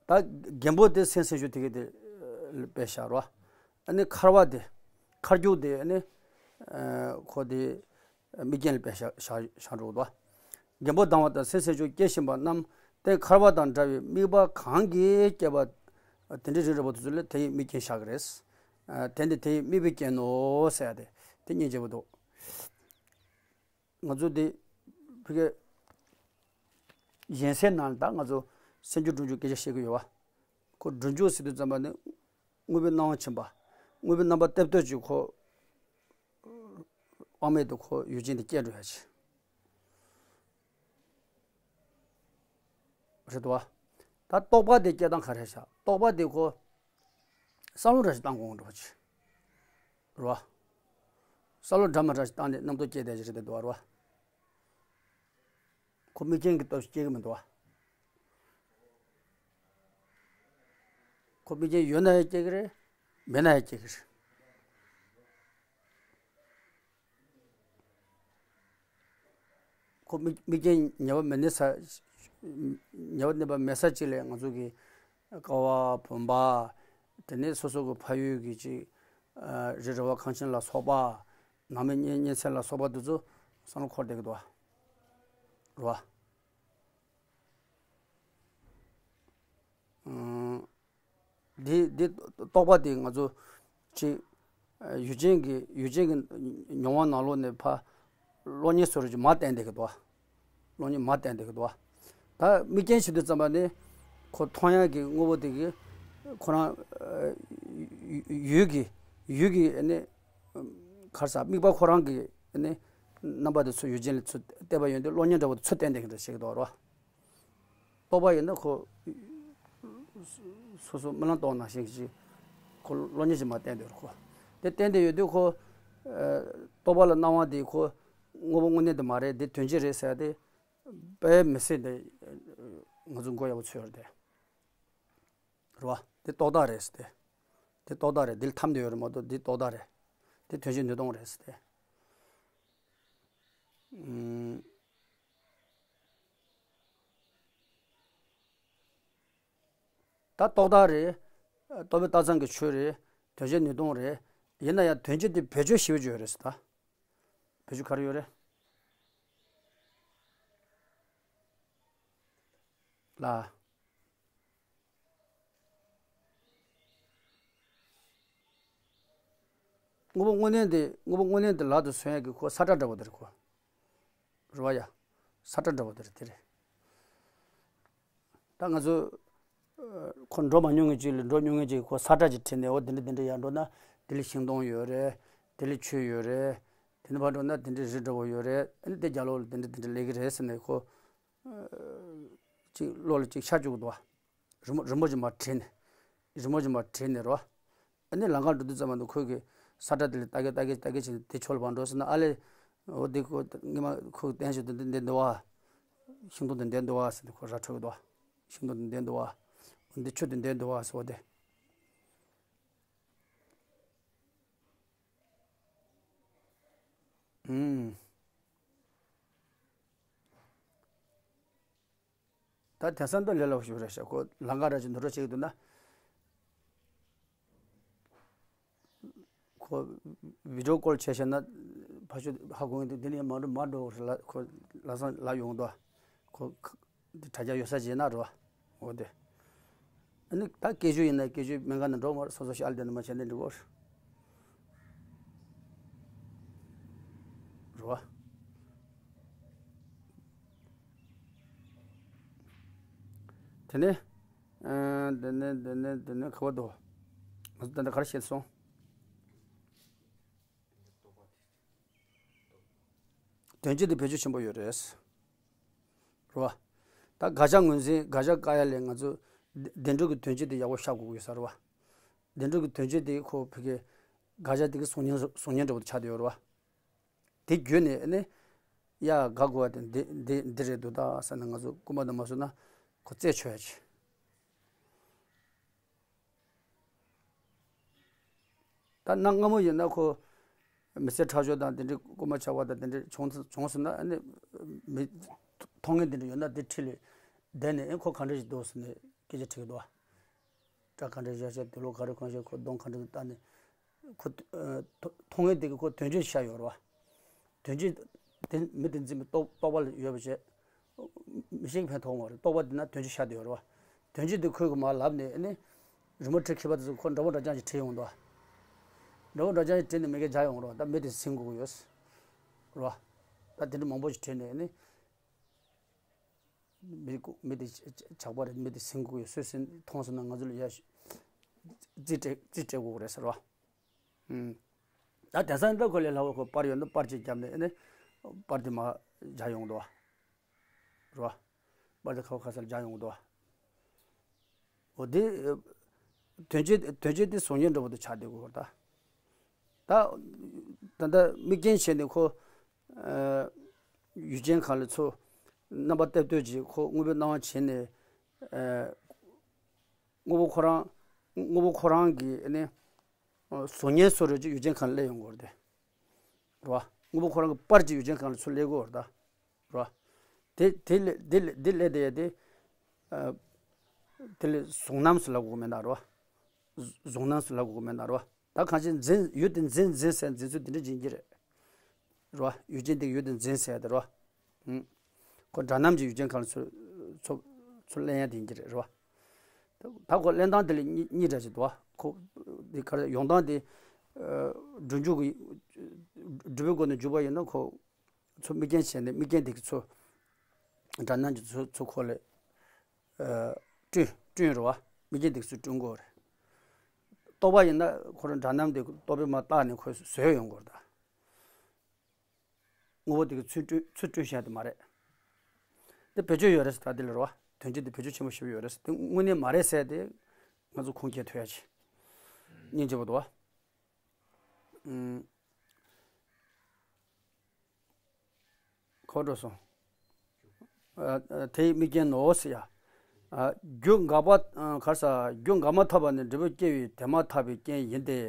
ད་རྒན་པོ་དེ་སེམས་སེམས་ཤུགས་དེ་གི་དེ་དཔེ་བཞག་རོ། ཨ་ནི་འཁར་བ་དེ་འཁར་རྒྱུག་དེ་ཨ་ནི་ཁོ་དེ་དམིགས་རྐྱེན་ལ་དཔེ་བཞག་བཞག་བཞག་འགྲོ་གི་འདུག་རྒན་པོ་ལྡང་བ་དང་སེམས་སེམས་ཤུགས་སྐྱེ་བཞིན་པ་རྣམས་དེ་འཁར་བ་དང་འདྲ་བའི་དམིགས་པ་གང་གིས་བསྐྱེད་པ། དེ་འདྲའི་རིགས་འདྲ་པོ་དེ་ཚོ་ལ་དེ་ཡི་དམིགས་རྐྱེན་བཞག་གི་རེད། དེ་འདི་དེ་ཡི་དམིགས་པའི་རྐྱེན་ནོ་ཟེར་ཡ་དེ་དེ་སྙིང་རྗེ་པོ་འདུག་ང་ཚོ་འདི་ཕ་གི་གཞན་སེམས་ནང་ལ་ད་ང་ཚོ་སེམས་རྒྱུད་སྒྲོམ་རྒྱུད་སྐད་ཆ་བཤད་ཀྱི་ཡོད་བ། ཁོ་སྒྲོམ་རྒྱུད་ཟེར་དུས་ཙམ་པ་ནི་དངོས་པོའི་སྣང་བ་ཕྱིན་པ། དངོས་པོའི་རྣམ་པ་གཏད་གཏད་ཀྱི་ཁོ་དབང་མེད་དུ་ཁོ་ཡུལ་ཅན་དུ་སྐྱེ་འགྲོ་ཡ་ཆེ། རེད་དོ། ད་རྟོག་པ་དེ་སྐྱེ་སྟངས་ག་རེ་བྱ། རྟོག་པ་དེ་ཁོ་བསམ་བློ་འདྲ་ཞིག་བཏང་དགོས་འགྲོ་ཆེ། རེད་བ། བསམ་བློ་འདྲ་མ་འདྲ་ཞིག་བཏང་ནས་རྣམ་རྟོག་སྐྱེ་བསྡད་ཀྱི་རེད་དེ་འདུག་བ་རེད་བ། ཁོ་དམིགས་རྐྱེན་གྱི་སྟོབས་ཤིག་སྐྱེ་གི་མི་འདུག་བ། ཁོ་དམིགས་རྐྱེན་ཡོད་ན་ཡང་སྐྱེ་གི་རེད། མེད་ན་ཡང་སྐྱེ་གི་རེད། ཁོ་དམིགས་དམིགས་རྐྱེན་ཉེ་བ་མེད་ནི་ས། ཉེ་བ་གནས་པ་མེད་ས་གཅིག་ལས་ང་ཚོ་གི་ཀ་བ་བུམ་པ། དེ་ནས་སོ་སོ་གི་ཕ་ཡུལ་གྱི་ཅིག་རི་རི་བ་ཁང་ཆེན་ལ་སོགས་པ། ནང་མི་གཉེན་གཉེན་ཚན་ལ་སོགས་པ་དེ་ཚོ་བསམ་བློ་འཁོར་བསྡད་ཀྱི་འདུག་བ། རེད་བ། འདི་འདི་རྟོག་པ་དེ་ང་ཚོ་ཅིག་ཡུལ་ཅན་གྱི་ཡུལ་ཅན་གྱི་མྱོང་བ་ནང་ལོགས་ནས་ཕ་གློག་བརྙན་བཟོ་འདྲ་ཅིག་མར་བསྟན་བསྡད་ཀྱི་འདུག་བ། གློག་བརྙན་མར་བསྟན་བསྡད་ཀྱི་འདུག་བ། ད་དམིགས་རྐྱེན་བྱེད་དུས་ཙམ་པ་ནི་ཁོ་མཐོང་ཡག་གི་དངོས་པོ་དེ་གི་ཁོ་རང་ཡུལ་གྱི་ཡུལ་གྱི་ནི་ག་རེ་ཟེར། དམིགས་པ་ཁོ་རང་གི་ནི་རྣམ་པ་དེ་ཚོ་ཡུལ་ཅན་ལ་ཚུར་བལྟས་པ་ཡིན་དུས་གློག་བརྙན་འདྲ་བོ་དེ་ཚུར་བསྟན་བསྡད་ཀྱི་འདྲ་བཤད་ཀྱི་འདུག་རོ། རྟོག་པ་ཡིན་ན་ཁོ་སོ་སོ་རྨི་ལམ་རྟོགས་ནང་བཞིན་ཞིག་ཁོ་གློག་བརྙན་ཞིག་མར་བསྟན་འདུག་ཁོ། དེ་བསྟན་བསྡད་ཡོད་དུས་ཁོ་རྟོག་པ་ལ་སྣང་བ་དེ་ཁོ་དངོས་པོ་དངོས་གནས་དེ་མ་རེད། དེ་དོན་སྤྱི་རེད་ཟེར་དེ་དཔེ་མི་སྲིད་དེ་ང་ཚོ་མགོ་ཡག་པོ་ཚོས་ཡོད་རེད་དེ། རེད་བ། དེ་རྟོག་བཏགས་རེད་ཟེར་ཏེ། དེ་རྟོག་བཏགས་རེད། འདི་ལ་ཐམས་ཏེ་ཡོད་རེད་མ་གཏོགས་འདི་རྟོག་བཏགས་རེད། དེ་དོན་སྤྱི་ནུས་སྟོང་རེད་ཟེར་ཏེ། ཨུམ། ད་རྟོག་བཏགས་རེད། རྟོག་པས་བཏགས་ཙམ་གྱི་ཆོས་རེད། དོན་སྤྱི་ནུས་སྟོང་རེད། ཡིན་ན་ཡང་དོན་སྤྱི་དེ་བེད་སྤྱོད་ཞེ་པོ་ཅིག་ཡོད་རེད་ཟེར་ད། བེད་སྤྱོད་ག་རེ་ཡོད་རེད། ལ། དངོས་པོ་དངོས་གནས་དེ་དངོས་པོ་དངོས་གནས་དེ་ལག་ཏུ་སོན་ཡག་གི་ཁོ་ས་ཁྲ་འདྲ་བོ་དེ་རེད་ཁོ། རེད་བ་ཡ། ས་ཁྲ་འདྲ་བོ་དེ་རེད་དེ་རེད། ད་ང་ཚོ་ཁོ་འགྲོ་མ་མྱོང་མཁན་ཅིག་ལ་འགྲོ་མྱོང་མཁན་ཅིག་ཁོ་ས་ཁྲ་ཅིག་བྲིས་ནས་འོ་དེ་འདྲ་དེ་འདྲ་ཡར་འགྲོ་ན་དེ་ལ་ཤིང་སྡོང་ཡོད་རེད། དེ་ལ་ཆུ་ཡོད་རེད། དེ་འདྲ་ཕར་འགྲོ་ན་དེ་འདྲ་རི་འདྲ་བོ་ཡོད་རེད། ཨ་ནི་དེ་རྒྱབ་ལོགས་ལ་དེ་འདྲ་དེ་འདྲ་སླེབས་ཀྱི་རེད་ཟེར་ནས་ཁོ་ཅིག་བློ་ལ་ཅིག་ཤར་བཅུག་གི་འདུག་བ། རི་མོ་རི་མོ་ཅིག་མར་བྲིས་ནས། རི་མོ་ཅིག་མར་བྲིས་ནས་རོ། ཨ་ནི་ལམ་ཁར་འགྲོ་དུས་ཙམ་པ་དུ་ཁོས་གི་ས་ཁྲ་དེ་ལ་ལྟ་གི་ལྟ་གི་ལྟ་གི་བྱས་ནས་དེ་ཕྱོགས་ལ་བར་འགྲོ་ཟེར་ན་ཨ་ལས། འོ་དེ་ཁོ་སྔོན་མ་ཁོས་བསྟན་བཞིན་དུ་འདི་འདི་འདི་བ། ཤིང་སྡོང་དེ་འདི་འདི་བ་ཟེར་ནས་ཁོ་ར་འཕྲོད་གི་འདུག་བ། ཤིང་སྡོང་དེ་འདི་འདི་བ། འདི་ཆུ་དེ་འདི་འདི་བ་ཟེར་བ་དེ། ཨུམ། ད་དེང་སང་ད་ལས་སླ་པོ་ཞིག་རེད་ཤག་ཁོ་ལམ་ཁ་ར་ཅིག་འདུག་རོགས་བྱེད་ཀྱི་འདུག་ན། ཁོ་བི་ཌིའོ་ཀོལ་བྱས་བྱས་ན་ཕ་ཤུ་ཧ་གོ་གི་འདུག་འདི་ནས་མ་འགྲོ་མ་འགྲོ་ལ་ཁོ་ལ་སང་ལ་ཡོང་འདུག་ཁོ་དྲ་རྒྱ་ཡོད་ས་བྱས་ན་རོ། འོ་དེ། ཨ་ནི་ད་སྐད་ཆ་ཡིན་ན་སྐད་ཆ་མེད་མཁན་ན་འགྲོ་མ་རེད། སོ་སོ་ཤག་ཨ་ལ་དེ་ནས་མ་བྱས་ནས་འགྲིག་གོ། རེད་བ། དེ་ནས། ཨ། དེ་ནས་དེ་ནས་དེ་ནས་ག་བར་དུ། ང་ཚོ་ད་ལྟ་ག་རེ་བཤད་སོང་། དོན་སྤྱི་དེ་བེད་སྤྱོད་ཆེན་པོ་ཡོད་རེད། རེད་བ། ད་དགག་བྱ་ངོས་འཛིན་དགག་བྱ་བཀག་ཡ་ལས་ང་ཚོ་བདེ་བདེ་འགྲོ་གི་དོན་སྤྱི་དེ་ཡག་པོ་ཤེས་དགོས་ཀྱི་ཡོད་ས་རེད་བ། བདེ་འགྲོ་གི་དོན་སྤྱི་དེ་ཁོ་ཕ་གི་དགག་བྱ་དེ་གི་གཟུགས་བརྙན་གཟུགས་བརྙན་འདྲ་བོ་དེ་ཆགས་བསྡད་ཡོད་རེད་བ། དེ་བརྒྱུད་ནས་ནི། ཡ་དགག་དགོས་པ་དེ་འདི་འདི་འདི་རེད་འདུག་ད་ཟེར་ནས་ང་ཚོ་རྐུན་མ་དང་མ་བཟོས་ན་ཁོ་རྩད་ཆོད་ཡ་ཆེ། ད་གནའ་སྔ་མོ་ཡིན་ན་ཁོ་མི་ཚེ་ཁྲག་སྦྱོར་དང་དེ་འདྲའི་རྐུན་མ་ཆགས་པ་དང་དེ་འདྲའི་བྱུང་བྱུང་སོང་ན་ཨ་ནི་མི་མཐོང་མཁན་དེ་འདྲ་ཡོད་ན་དེ་འཁྲིས་ལ་བསྡད་ནས་ཨེ་ཁོ་ག་འདྲ་ཞིག་འདུག་ཟེར་ནས་སྐད་ཆ་དྲི་གི་འདུག་བ། སྐྲ་ག་འདྲ་བཞར་བྱས་དུག་ལོག་ག་རེ་གང་བྱས་ཁོ་གདོང་ག་འདྲ་བལྟས་ནས། ཁོ་ཨ་མཐོང་མཁན་དེ་གིས་ཁོ་དོན་སྤྱི་ཤར་ཡོད་རེད་བ། དོན་སྤྱི་དེ་མི་དེ་འཛིན་པའི་རྟོག་རྟོག་པ་ལ་ཡོད་པ་བྱས། མི་ཤེས་ཕན་ཐོགས་མ་རེད། རྟོག་པ་དེ་ན་དོན་སྤྱི་ཤར་བསྡད་ཡོད་རེད་བ། དོན་སྤྱི་དེ་ཁོས་གི་མར་ལབ་ནས་ཨ་ནི། རི་མོ་བྲིས་མཁས་པ་དེ་ཚོ་ཁོ་འདྲ་པོ་འདྲ་རྐྱང་ཞིག་བྲིས་ཡོང་འདུག་བ། འདྲ་པོ་འདྲ་རྐྱང་ཞིག་བྲིས་ནས་མི་སྒེར་སྦྱར་ཡོང་རེད་བ། ད་མི་དེ་ཟིན་དགོས་ཀྱི་ཡོད། རེད་བ། ད་དེ་འདྲ་མང་པོ་ཞིག་བྲིས་ནས་ཨ་ནི། མི་ཀུ་མི་དེ་ཇག་པ་རེད། མི་དེ་ཟིན་དགོས་ཡོད། སུས་ཟིན་མཐོང་སོང་ན་ང་ཚོ་ལ་ཡ་རྩིས་སྤྲད་རྩིས་སྤྲད་དགོས་རེད་ཟེར་བ། ཨུམ། ད་དེང་སང་ད་ཁོ་ལས་སླ་བོ་ཁོ་པར་ཡོད་ན་པར་ཅིག་བརྒྱབ་ནས་ཨེ་ནས་པར་དེ་མར་སྦྱར་ཡོང་འདུག་བ། རེད་བ། པར་དེ་ཁ་བ་ཁ་ས་ལ་སྦྱར་ཡོང་འདུག་བ། འོ་དེ། དོན་སྤྱི་དོན་སྤྱི་དེ་གཟུགས་བརྙན་འདྲ་བོ་དེ་ཆགས་བསྡད་དགོས་ད། ད། ད་ལྟ་དམིགས་རྐྱེན་བྱས་ནས་ཁོ། ཨ། ཡུལ་ཅན་གང་ལ་ཚུར། རྣམ་པ་བལྟས་བལྟས་ཀྱིས་ཁོ་དངོས་པོའི་སྣང་བ་བྱས་ནས། ཨ། དངོས་པོ་ཁོ་རང་། དངོས་པོ་ཁོ་རང་གི་ནི། གཟུགས་བརྙན་བཟོ་འདྲ་ཅིག་ཡུལ་ཅན་གང་ལ་སླེབས་ཡོང་གི་ཡོད་རེད་དེ། རེད་བ། དངོས་པོ་ཁོ་རང་གི་པར་ཅིག་ཡུལ་ཅན་གང་ལ་ཚུར་སླེབས་ཀྱི་ཡོད་རེད་ད། རེད་བ། དེ་དེ་ལས་དེ་ལས་དེ་ལས་དེ་ཡ་དེ། ཨ། དེ་ལས་གཟུགས་རྣམ་ཟེར་ལབ་དགོས་མེད་ན་རེད་བ། གཟུགས་རྣམ་ཟེར་ལབ་དགོས་མེད་ན་རེད་བ། ད་གང་ཅི་འཛིན་ཡུལ་དེ་འཛིན་འཛིན་ཟེར་འཛིན་ཚུལ་དེ་འདྲ་ཡིན་གྱི་རེད། རེད་བ། ཡུལ་ཅན་དེ་ཡུལ་དེ་འཛིན་ཟེར་ཡ་དེ་རེད་བ། ཨུམ། ཁོ་འདྲ་རྣམ་གྱི་ཡུལ་ཅན་གང་ལ་ཚུར་ཚུར་ཚུར་ལེན་ཡ་དེ་ཡིན་གྱི་རེད། རེད་བ། ད་ཁོ་ལེན་སྟངས་དེ་ལ་གཉིས་གཉིས་འདྲ་ཞིག་འདུག་བ། ཁོ་དེ་ག་རེ་ཡོང་སྟངས་དེ། ཨ། སྒྲུབ་འཇུག་གི་སྒྲུབ་པའི་སྒོ་ནས་འཇུག་པ་ཡིན་ན་ཁོ། ཚུར་དམིགས་རྐྱེན་བྱས་ནས་དམིགས་རྐྱེན་དེ་གི་ཚུར། སྒྲ་རྣམ་གྱི་ཚུལ་ཚུལ་ཁོ་ལས་ཨ་བསྐྲུན་བསྐྲུན་རེད་བ། དམིགས་རྐྱེན་དེ་ཚུལ་བསྐྲུན་དགོས་རེད། རྟོག་པ་ཡིན་ན་ཁོ་རང་སྒྲ་རྣམ་དེ་རྟོག་པས་མར་བཏགས་ནས་ཁོས་བཟོས་ཡོང་དགོས་རེད་ད། དངོས་པོ་དེ་གི་ཚུལ་བསྐྲུན་ཚུལ་བསྐྲུན་བྱས་དེ་མ་རེད། དེ་བེད་སྤྱོད་ཡོད་རེད་ཟེར་ད་དེ་ལ་རེད་བ། དོན་སྤྱི་དེ་བེད་སྤྱོད་ཆེན་པོ་ཞེ་པོ་ཡོད་རེད་ཟེར། དེ་དངོས་གནས་མ་རེད་ཟེར་དེ་ང་ཚོ་ཁུངས་སྐྱེལ་ཐུབ་ཡ་ཆེ། སྙིང་རྗེ་པོ་འདུག་བ། ཨུམ། ཁོ་འགྲོ་སོང་། ཨ་ཨ་དེའི་དམིགས་རྐྱེན་ནོ་ཟེར་ཡ། ཨ་རྒྱུ་འགག་པ་ཨ་ག་རེ་ཟ། རྒྱུ་འགག་མ་ཐག་པ་ནི་འབྲས་བུ་སྐྱེ་བའི་དེ་མ་ཐག་པའི་རྐྱེན་ཡིན་ཏེ།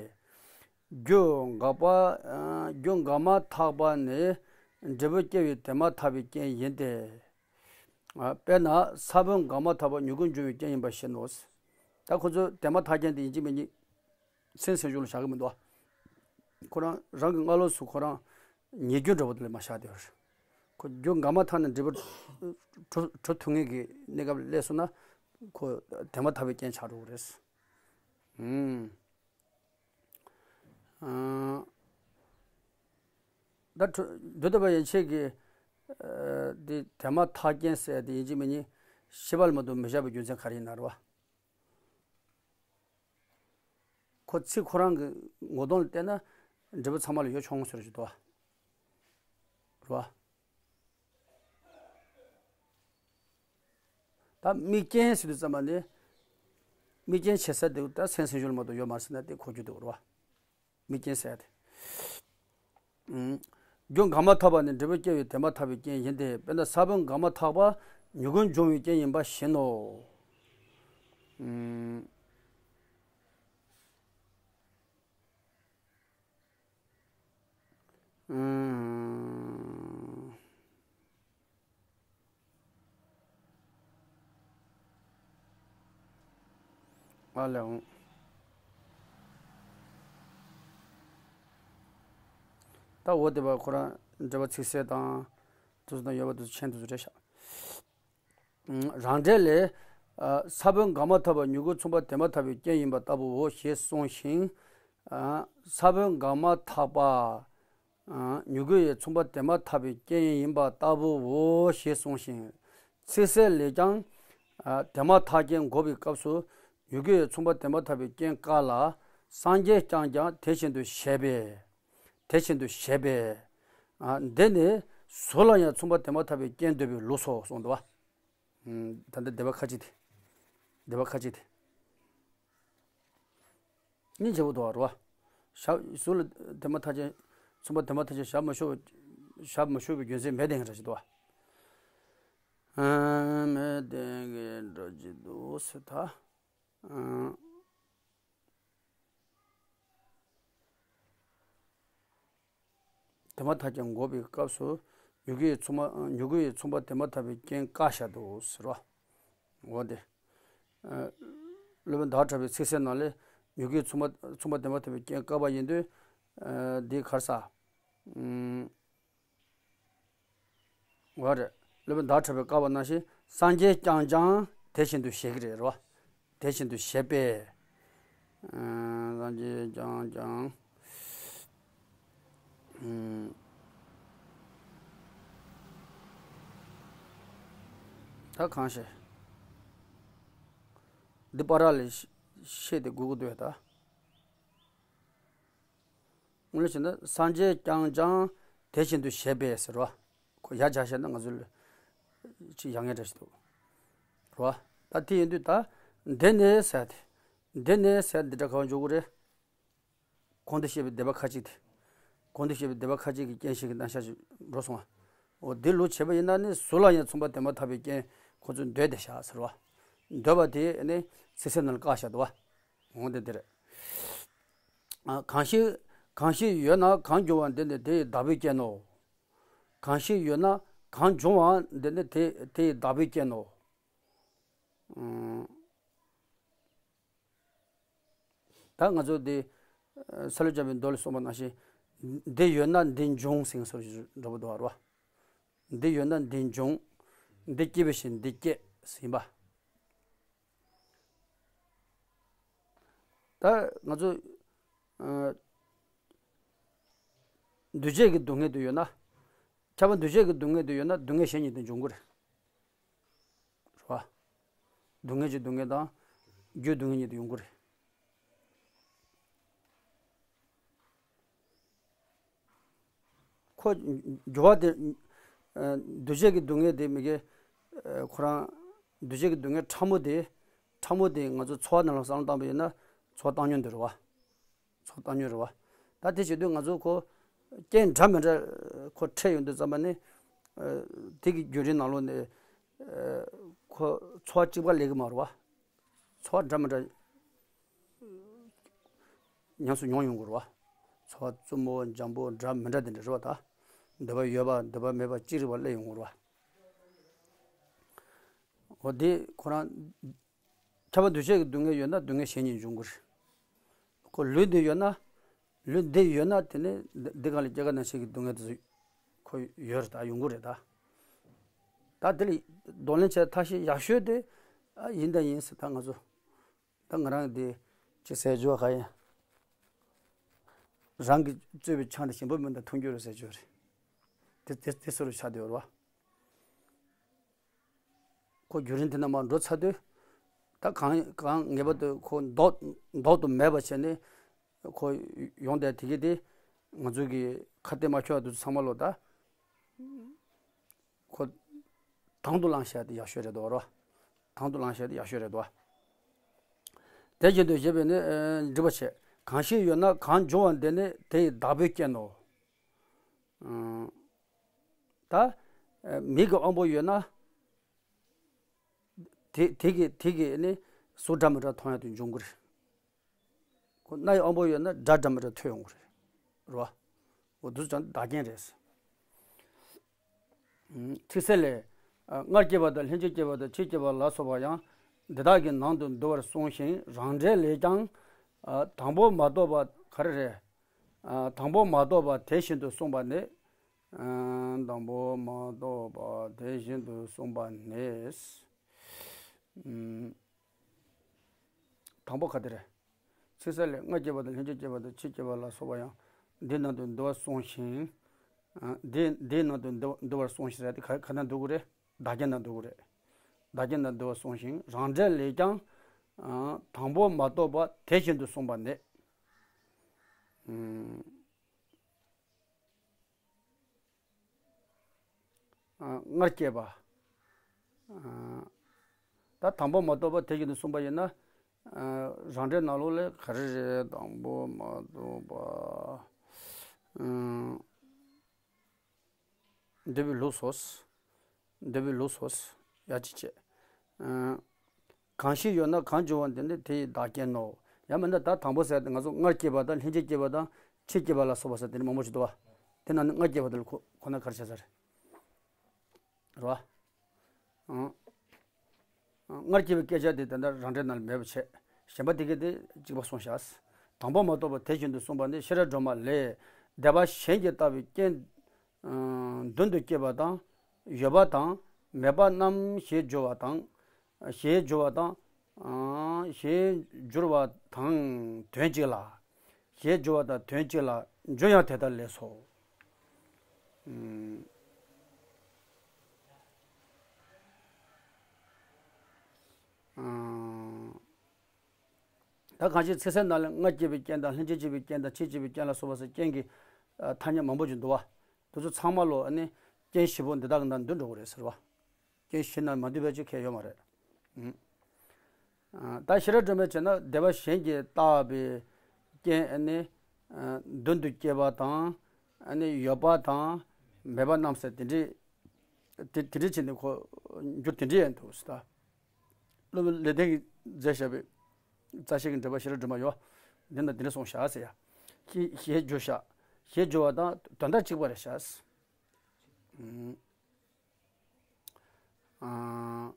རྒྱུ་འགག་པ་ཨ་རྒྱུ་འགག་མ་ཐག་པ་ནི་འབྲས་བུ་སྐྱེ་བའི་དེ་མ་ཐག་པའི་རྐྱེན་ཡིན་ཏེ། ཨ་དཔེར་ན་ས་བོན་འགག་མ་ཐག་པ་མྱུ་གུ་འབྱུང་བའི་རྐྱེན་ཡིན་པ་བཞིན་ནོ། ད་ཁོ་ཚོ་དེ་མ་ཐག་རྐྱེན་དེ་ཡིན་གཅིག་མིན་གཉིས། སེམས་སེམས་བྱུང་ལ་བཞག་གི་མི་འདུག་ཁོ་རང་རང་གི་སྔ་ལོགས་སུ་ཁོ་རང་ཉེ་རྒྱུ་འདྲ་པོ་དེ་ལ་མ་བཞག་དེ་བར། ཁོ་རྒྱུ་འགག་མ་ཐག་ནས་འབྲས་བུ་གྲུབ་གྲུབ་ཐུབ་ངེས་ཀྱི་གནས་སྐབས་སླེབས་སོང་ན་ཁོ་དེ་མ་ཐག་པའི་རྐྱེན་ཆགས་འགྲོ་གི་རེད། ཨུམ། ཨ། ད་གྲུ་དུས་འདོད་པ་ཡན་ཆད་ཀྱི་ཨ་འདི་དེ་མ་ཐག་རྐྱེན་ཟེར་དེ་ཡིན་གཅིག་མིན་གཉིས་ཤེས་པ་ལ་མ་གཏོགས་མི་བཞག་པའི་རྒྱུ་མཚན་ག་རེ་ཡིན་ན་རེད་བ། ཁོ་ཚིག་ཁོ་རང་གི་ངོ་གདོང་ལ་བལྟས་ན་འབྲས་བུ་ཚང་མ་ལ་ཡོད་ཆོག་ངོ་ཟེར་ཞིག་འདུག་བ། རེད་བ། ད་དམིགས་རྐྱེན་ཟེར་དུས་ཙམ་པ་ནི། དམིགས་རྐྱེན་བྱེད་ས་དེ་ད་སེམས་སེམས་བྱུང་ལ་མ་གཏོགས་ཡོད་མ་རེད་ཟེར་ན་དེ་གོ་རྒྱུ་འདུག་རེད་བ། དམིགས་རྐྱེན་ཟེར་ཡ་དེ། ཨུམ། རྒྱུ་འགག་མ་ཐག་པ་ནི་འབྲས་བུ་སྐྱེ་བའི་དེ་མ་ཐག་པའི་རྐྱེན་ཡིན་ཏེ། དཔེར་ན་ས་བོན་འགག་མ་ཐག་པ་མྱུ་གུ་འབྱུང་བའི་རྐྱེན་ཡིན་པ་བཞིན་ནོ། ཨུམ། ཨུམ། ཨ་ལས་འོང་། ད་འོ་དེ་བ་ཁོ་རང་འགྲེལ་པ་ཚིག་གསལ་དང་། དུ་དང་ཡོད་པ་དུ་མཆན་དུ་རེད་ཤག་རང་འགྲེལ་ལས། ཨ་ས་བོན་འགག་མ་ཐག་པ་མྱུ་གུ་མཚུངས་པ་དེ་མ་ཐག་པའི་རྐྱེན་ཡིན་པ་ལྟ་བུའོ་ཞེས་གསུངས་ཤིང་། ཨ་ས་བོན་འགག་མ་ཐག་པ། ཨ་མྱུ་གུ་ཡི་མཚུངས་པ་དེ་མ་ཐག་པའི་རྐྱེན་ཡིན་པ་ལྟ་བུའོ་ཞེས་གསུངས་ཤིང་། ཚིག་གསལ་ལས་ཀྱང་། ཨ་དེ་མ་ཐག་རྐྱེན་འགོག་པའི་སྐབས་སུ་མྱུ་གུ་ཡི་མཚུངས་པ་དེ་མ་ཐག་པའི་རྐྱེན་བཀག་ལ། སངས་རྒྱས་ཀྱང་ཀྱང་དེ་བཞིན་དུ་བཞེད་པས། དེ་བཞིན་དུ་བཞེད་པས། ཨ་འདི་ནི་གཟུགས་ལ་ཡང་མཚུངས་པ་དེ་མ་ཐག་པའི་རྐྱེན་འདོད་པའི་ལུགས་སོ་གསུངས་འདུག་བ། ད་ལྟ་སྡེ་པ་ཁ་ཅིག་དེ། སྡེ་པ་ཁ་ཅིག་དེ། སྙིང་རྗེ་པོ་འདུག་བ་རེད་བ། ཞབས་གཟུགས་ལ་དེ་མ་ཐག་ཅན། མཚུངས་པ་དེ་མ་ཐག་ཅན་ཞབས་མ་ཞུ་བ། ཞབས་མ་ཞུ་བའི་རྒྱུ་མཚན་མེད་དེ་ངས་ར་ཞིག་འདུག་བ། ཨ་མེད་དེ་ངས་ར་ཞིག་འདུག་ཟེར་ད། ཨ། དེ་མ་ཐག་ཀྱང་འགོག་པའི་སྐབས་སུ་མྱུ་གུ་ཡི་མཚུངས་པ་མྱུ་གུ་ཡི་མཚུངས་པ་དེ་མ་ཐག་པའི་རྐྱེན་བཀག་བཞག་ཏུ་ཟེར་རོ། འོ་དེ། སློབ་དཔོན་ཟླ་བ་གྲགས་པའི་ཚིག་གསལ་ནང་ལས་མྱུ་གུ་ཡི་མཚུངས་པ་མཚུངས་པ་དེ་མ་ཐག་པའི་རྐྱེན་བཀག་པ་ཡིན་དུས། འདི་གར་ས། འོ་རེད། སློབ་དཔོན་ཟླ་བ་གྲགས་པས་བཀག་པ་ནང་བཞིན་སངས་རྒྱས་ཀྱང་ཀྱང་དེ་བཞིན་དུ་བཞེད་ཀྱི་རེད་རོ། དེ་བཞིན་དུ་བཞེད་པས། སངས་རྒྱས་ཀྱང་ཀྱང་། ད་གང་ཞེ། འདི་པ་ར་ལས་ཤེས་ཏེ་དགོས་ཀྱི་འདུག་ད། དངོས་གནས་བྱས་ན་སངས་རྒྱས་ཀྱང་ཀྱང་དེ་བཞིན་དུ་བཞེད་པས་ཟེར་བ། ཁོ་ཡར་སྦྱར་བཤད་ན་ང་ཚོ་ལ་ཅིག་ཡག་ངེས་འདྲ་ཞིག་འདུག་རོ། ད་དེ་ཡིན་དུས་ད། འདི་ནས་ཟེར་ཏེ། འདི་ནས་ཟེར་འདི་འདྲ་ག་བ་འཇོག་གི་རེད། གོང་དུ་བཤད་པའི་སྡེ་པ་ཁ་ཅིག་དེ། གོང་དུ་བཤད་པའི་སྡེ་པ་ཁ་ཅིག་གི་རྐྱེན་བཞི་གི་རྣམ་གཞག་ཅིག་འགྲོ་སོང་བ། འོ་འདི་ལུགས་བྱས་པ་ཡིན་ན་ནི་གཟུགས་ལ་ཡང་མཚུངས་པ་དེ་མ་ཐག་པའི་རྐྱེན་ཁོ་ཚོས་འདོད་དེ་བཞག་ཟེར་བ། འདོད་པ་དེ་ནི་ཚིག་གསལ་ནང་ལ་བཀག་བཞག་འདུག་བ། འོ་འདི་འདི་རེད། ཨ་གང་ཞིག་གང་ཞིག་ཡོད་ན་གང་འབྱུང་བ་འདི་ནི་དེ་ཡི་བདག་པོའི་རྐྱེན་ནོ། གང་ཞིག་ཡོད་ན་གང་འབྱུང་བ་འདི་ནི་དེ་དེ་ཡི་བདག་པོའི་རྐྱེན་ནོ། ཨང་། ད་ང་ཚོ་འདི་ས་ལུ་སྦྱངས་པའི་མདོ་ལ་གསུངས་པ་ནང་བཞིན། འདི་ཡོད་ན་འདི་འབྱུང་ཟེར་སོགས་འགྲོ་བ་འདུག་བ། འདི་ཡོད་ན་འདི་འབྱུང་། འདི་སྐྱེས་པའི་ཕྱིར་འདི་སྐྱེ་ཟེར་ཡིན་པ། ད་ང་ཚོ་ཨ་འདུས་བྱས་ཀྱི་སྡུག་བསྔལ་དུ་ཡོད་ན། ཁྱབ་པ་འདུས་བྱས་ཀྱི་སྡུག་བསྔལ་དུ་ཡོད་ན་སྡུག་བསྔལ་གཞན་ཉིད་དུ་འབྱུང་གི་རེད། པ། སྡུག་བསྔལ་གྱི་སྡུག་བསྔལ་དང་། རྒྱུའི་སྡུག་བསྔལ་གཉིས་དེ་ཡོང་གི་རེད། ཁོ་འགྱུར་བ་དེ། ཨ། འདུ་བྱེད་ཀྱི་སྡུག་བསྔལ་དེ་མི་དགེ། ཨ། ཁོ་རང་། འདུ་བྱེད་ཀྱི་སྡུག་བསྔལ་ཕྲ་མོ་དེ། ཕྲ་མོ་དེ་ང་ཚོ་ཚོར་བ་ནང་ལ་བསམ་བློ་བཏང་པ་ཡིན་ན། ཚོར་བ་བཏང་སྙོམས་དེ་རེད་བ། ཚོར་བ་བཏང་སྙོམས་རེད་བ། ད་དེ་བྱེད་དུས་ང་ཚོ་ཁོ། རྐྱེན་འདྲ་མི་འདྲ་ཁོ་འཕྲད་ཡོང་དུས་ཙམ་པ་ནི། ཨ། དེ་གི་བརྒྱུད་རིམ་ནང་ལོགས་ནས། ཨ། ཁོ་ཚོར་བ་གཅིག་པ་སླེབས་ཀྱི་མ་རེད་བ། ཚོར་བ་འདྲ་མི་འདྲ་ཉམས་སུ་མྱོང་ཡོང་གི་རེད་བ། ཚོར་བ་རྩུབ་མོ་འཇམ་པོ་འདྲ་མི་འདྲ་དེ་འདྲ་རེད་བ། ད་འདོད་པ་ཡོད་པ་འདོད་པ་མེད་པ་ཅི་རིགས་པ་སླེབས་ཡོང་གི་རེད་བ། འོ་དེ་ཁོ་རང་། ཁྱབ་པ་འདུ་བྱེད་ཀྱི་སྡུག་བསྔལ་ཡོད་ན་སྡུག་བསྔལ་གཞན་གཉིས་འབྱུང་གི་རེད། ཁོ་ལུས་འདི་ཡོད་ན། ལུས་འདི་ཡོད་ན་དེ་ནི་འདི་འདི་གང་ལ་སྐྱེ་རྒ་ན་འཆི་གི་སྡུག་བསྔལ་དེ་ཚོ་ཁོ་ཡོད་རེད་ད། ཡོང་གི་རེད་ད། ད་དེ་ལ་གདོང་ལེན་བྱས་ཐབས་ཤེས་ཡག་ཤོས་དེ། ཨ། ཡིན་ད་ཡིན་ཟེར་ད་ང་ཚོ། ད་ང་རང་འདི་ཅིག་ཟེར་རྒྱུ་ག་ཡིན། རང་གིས་བཙོས་པའི་ཆང་དེ་ཞིམ་པོ་མིན་ད་འཐུང་རྒྱུ་རེད་ཟེར་རྒྱུ་རེད། དེ་དེ་དེ་སུ་རུ་ཆགས་བསྡད་ཡོད་རེད་བ། ཁོ་བརྒྱུད་རིམ་དེ་ནང་མར་འགྲོ་ཚར་དུས། ད་གང་གང་ངེས་པར་དུ་ཁོ་ལྡོག་ལྡོག་ཏུ་མེད་པ་བྱས་ནས་ཁོ་ཡོང་བསྡད་དེ་གི་དེ། ང་ཚོ་གི་ཁ་གཏད་མ་ཆོད་པ་དེ་ཚང་མ་ལོ་ད། ཁོ་དང་དུ་བླངས་བྱས་ཏེ་ཡག་ཤོས་རེད་དོ་རོ། དང་དུ་བླངས་བྱས་ཏེ་ཡག་ཤོས་རེད་དོ། དེ་བཞིན་དུ་ཞེས་པས་ནི། ཨ། འགྲིག་པ་བྱེད། གང་ཞིག་ཡོད་ན་གང་འབྱུང་བ་འདི་ནི་དེ་ཡི་བདག་པོའི་རྐྱེན་ནོ། ཨ། ད། ཨ། མིག་གི་དབང་པོ་ཡོད་ན། དེ་དེ་གི་དེ་གི་ནི་གཟུགས་འདྲ་མི་འདྲ་མཐོང་ཡག་དེ་འབྱུང་གི་རེད། ཁོ་རྣ་ཡི་དབང་པོ་ཡོད་ན་སྒྲ་འདྲ་མི་འདྲ་ཐོས་ཡོང་གི་རེད། རེད་བ། འོ་དེ་ཚོ་ཀྱང་བདག་རྐྱེན་རེད། ཚིག་གསལ་ལས། ཨ། སྔར་སྐྱེས་པ་དང་ལྷན་ཅིག་སྐྱེས་པ་དང་ཕྱིས་སྐྱེས་པ་ལ་སོགས་པ་ཡང་འདི་དག་གི་ནང་དུ་འདུ་བར་གསུངས་ཤིང་རང་འགྲེལ་ལས་ཀྱང་། ཨ། དང་པོ་མ་གཏོགས་པ་ག་རེ་རེད། ཨ། དང་པོ་མ་གཏོགས་པ་དེ་བཞིན་དུ་གསུངས་པ་ནི། ཨ། དང་པོ་མ་གཏོགས་པ་དེ་བཞིན་དུ་གསུངས་པ་ནི། ཨུམ། དང་པོ་ག་དེ་རེད། ཚིག་གསལ་ལས། སྔར་སྐྱེས་པ་དང་ལྷན་ཅིག་སྐྱེས་པ་དང་ཕྱིས་སྐྱེས་པ་ལ་སོགས་པ་ཡང་འདི་ནང་དུ་འདུ་བར་གསུངས་ཤིང་། ཨ། འདི་འདིའི་ནང་དུ་འདུ་འདུ་བར་གསུངས་ཤིང་ཟེར་ཏེ་ག་ག་ན་འདུ་གི་རེད། བདག་རྐྱེན་ན་འདུ་གི་རེད། བདག་རྐྱེན་ན་འདུ་བར་གསུངས་ཤིང་རང་འགྲེལ་ལས་ཀྱང་། ཨ། དང་པོ་མ་གཏོགས་པ་དེ་བཞིན་དུ་གསུངས་པ་ནི། ཨུམ། ཨ། སྔར་སྐྱེས་པ། ཨ། ད་དང་པོ་མ་གཏོགས་པ་དེ་བཞིན་དུ་གསུངས་པ་ཡིན་ན། ཨ། རང་འགྲེལ་ནང་ལོགས་ལ་ག་རེ་རེད། དང་པོ་མ་གཏོགས་པ། ཨ། འདོད་པའི་ལུགས་སོ། འདོད་པའི་ལུགས་སོ། ཡ་གཅིག་བྱས། ཨ། གང་ཞིག་ཡོད་ན་གང་འབྱུང་བ་འདི་ནི་དེ་ཡི་བདག་རྐྱེན་ནོ། ཡང་མིན་ན་ད་དང་པོ་ཟེར་ཏེ་ང་ཚོ་སྔར་སྐྱེས་པ་དང་ལྷན་ཅིག་སྐྱེས་པ་དང་ཕྱིས་སྐྱེས་པ་ལ་སོགས་པ་ཟེར་དེ་ནི་མང་པོ་ཞིག་འདུག་བ། དེ་ནང་ནས་སྔར་སྐྱེས་པ་དེ་ལ་ཁོ་ཁོ་ན་ག་རེ་བྱ་ས་རེད། རེད་བ། ཨང་། སྔར་སྐྱེས་པའི་སྐད་ཆ་དེ་དེ་འདྲ་རང་འགྲེལ་ནང་ལ་མེད་པ་བྱས། གཞན་པ་དེ་གས་དེ་གཅིག་པ་གསུངས་བཞག། དང་པོ་མ་གཏོགས་པ་དེ་བཞིན་དུ་གསུངས་པ་ནི་ཤེས་རབ་སྒྲོན་མ་ལས། སྡེ་པ་གཞན་གྱིས་བཏགས་པའི་རྐྱེན། ཨ། མདུན་དུ་སྐྱེས་པ་དང་། ཡོད་པ་དང་། མེད་པ་རྣམས་ཞེས་བསྒྱུར་བ་དང་། ཞེས་བསྒྱུར་བ་དང་། ཨ། ཞེས་བསྒྱུར་བ་དང་དོན་གཅིག་ལ། ཞེས་བསྒྱུར་བ་དང་དོན་གཅིག་ལ། འགྱུར་ཡང་དེ་ལྟར་ལས་སོ། ཨུམ། ཨ། ད་གང་ཞིག་ཚིག་གསལ་ནང་ལ་སྔར་སྐྱེས་པའི་རྐྱེན་དང་ལྷན་ཅིག་སྐྱེས་པའི་རྐྱེན་དང་ཕྱིས་སྐྱེས་པའི་རྐྱེན་ལ་སོགས་པ་ཟེར་རྐྱེན་གྱི་ཐ་སྙད་མང་པོ་ཞིག་འདུག་བ། དེ་ཚོ་ཚང་མ་ལོ་ཨ་ནི་རྐྱེན་བཞི་པོ་འདི་དག་གི་ནང་འདུས་འགྲོ་གི་རེད་ཟེར་བ། རྐྱེན་བཞི་ནང་མ་འདུས་པའི་ཅིག་གལ་ཡོད་མ་རེད། ཨུམ། ཨ། ད་ཤེས་རབ་སྒྲོན་མས་བྱས་ན་སྡེ་པ་གཞན་གྱིས་བཏགས་པའི་རྐྱེན་ཨ་ནི། ཨ། མདུན་དུ་སྐྱེས་པ་དང་། ཨ་ནི་ཡོད་པ་དང་མེད་པ་རྣམས་ཟེར་དེ་འདྲའི། དེ་དེ་འདྲའི་ཕྱིར་ནི་ཁོ་འགྱུར་དེ་འདྲའི་ཡང་འདུག་ཟེར་ད། སློབ་དཔོན་ལེགས་ལྡན་གྱིས་མཛད་བཞག་པའི་རྩ་ཤེ་གི་འགྲེལ་པ་ཤེས་རབ་སྒྲོན་མ་ཡོད། འདི་ན་འདི་འདྲ་གསུངས་བཞག་ཟེར་ཡ། ཞེས་ཞེས་བརྗོད་བཞག། ཞེས་བརྗོད་པ་དང་དོན་དག་གཅིག་པ་རེད་བཞག། ཨ།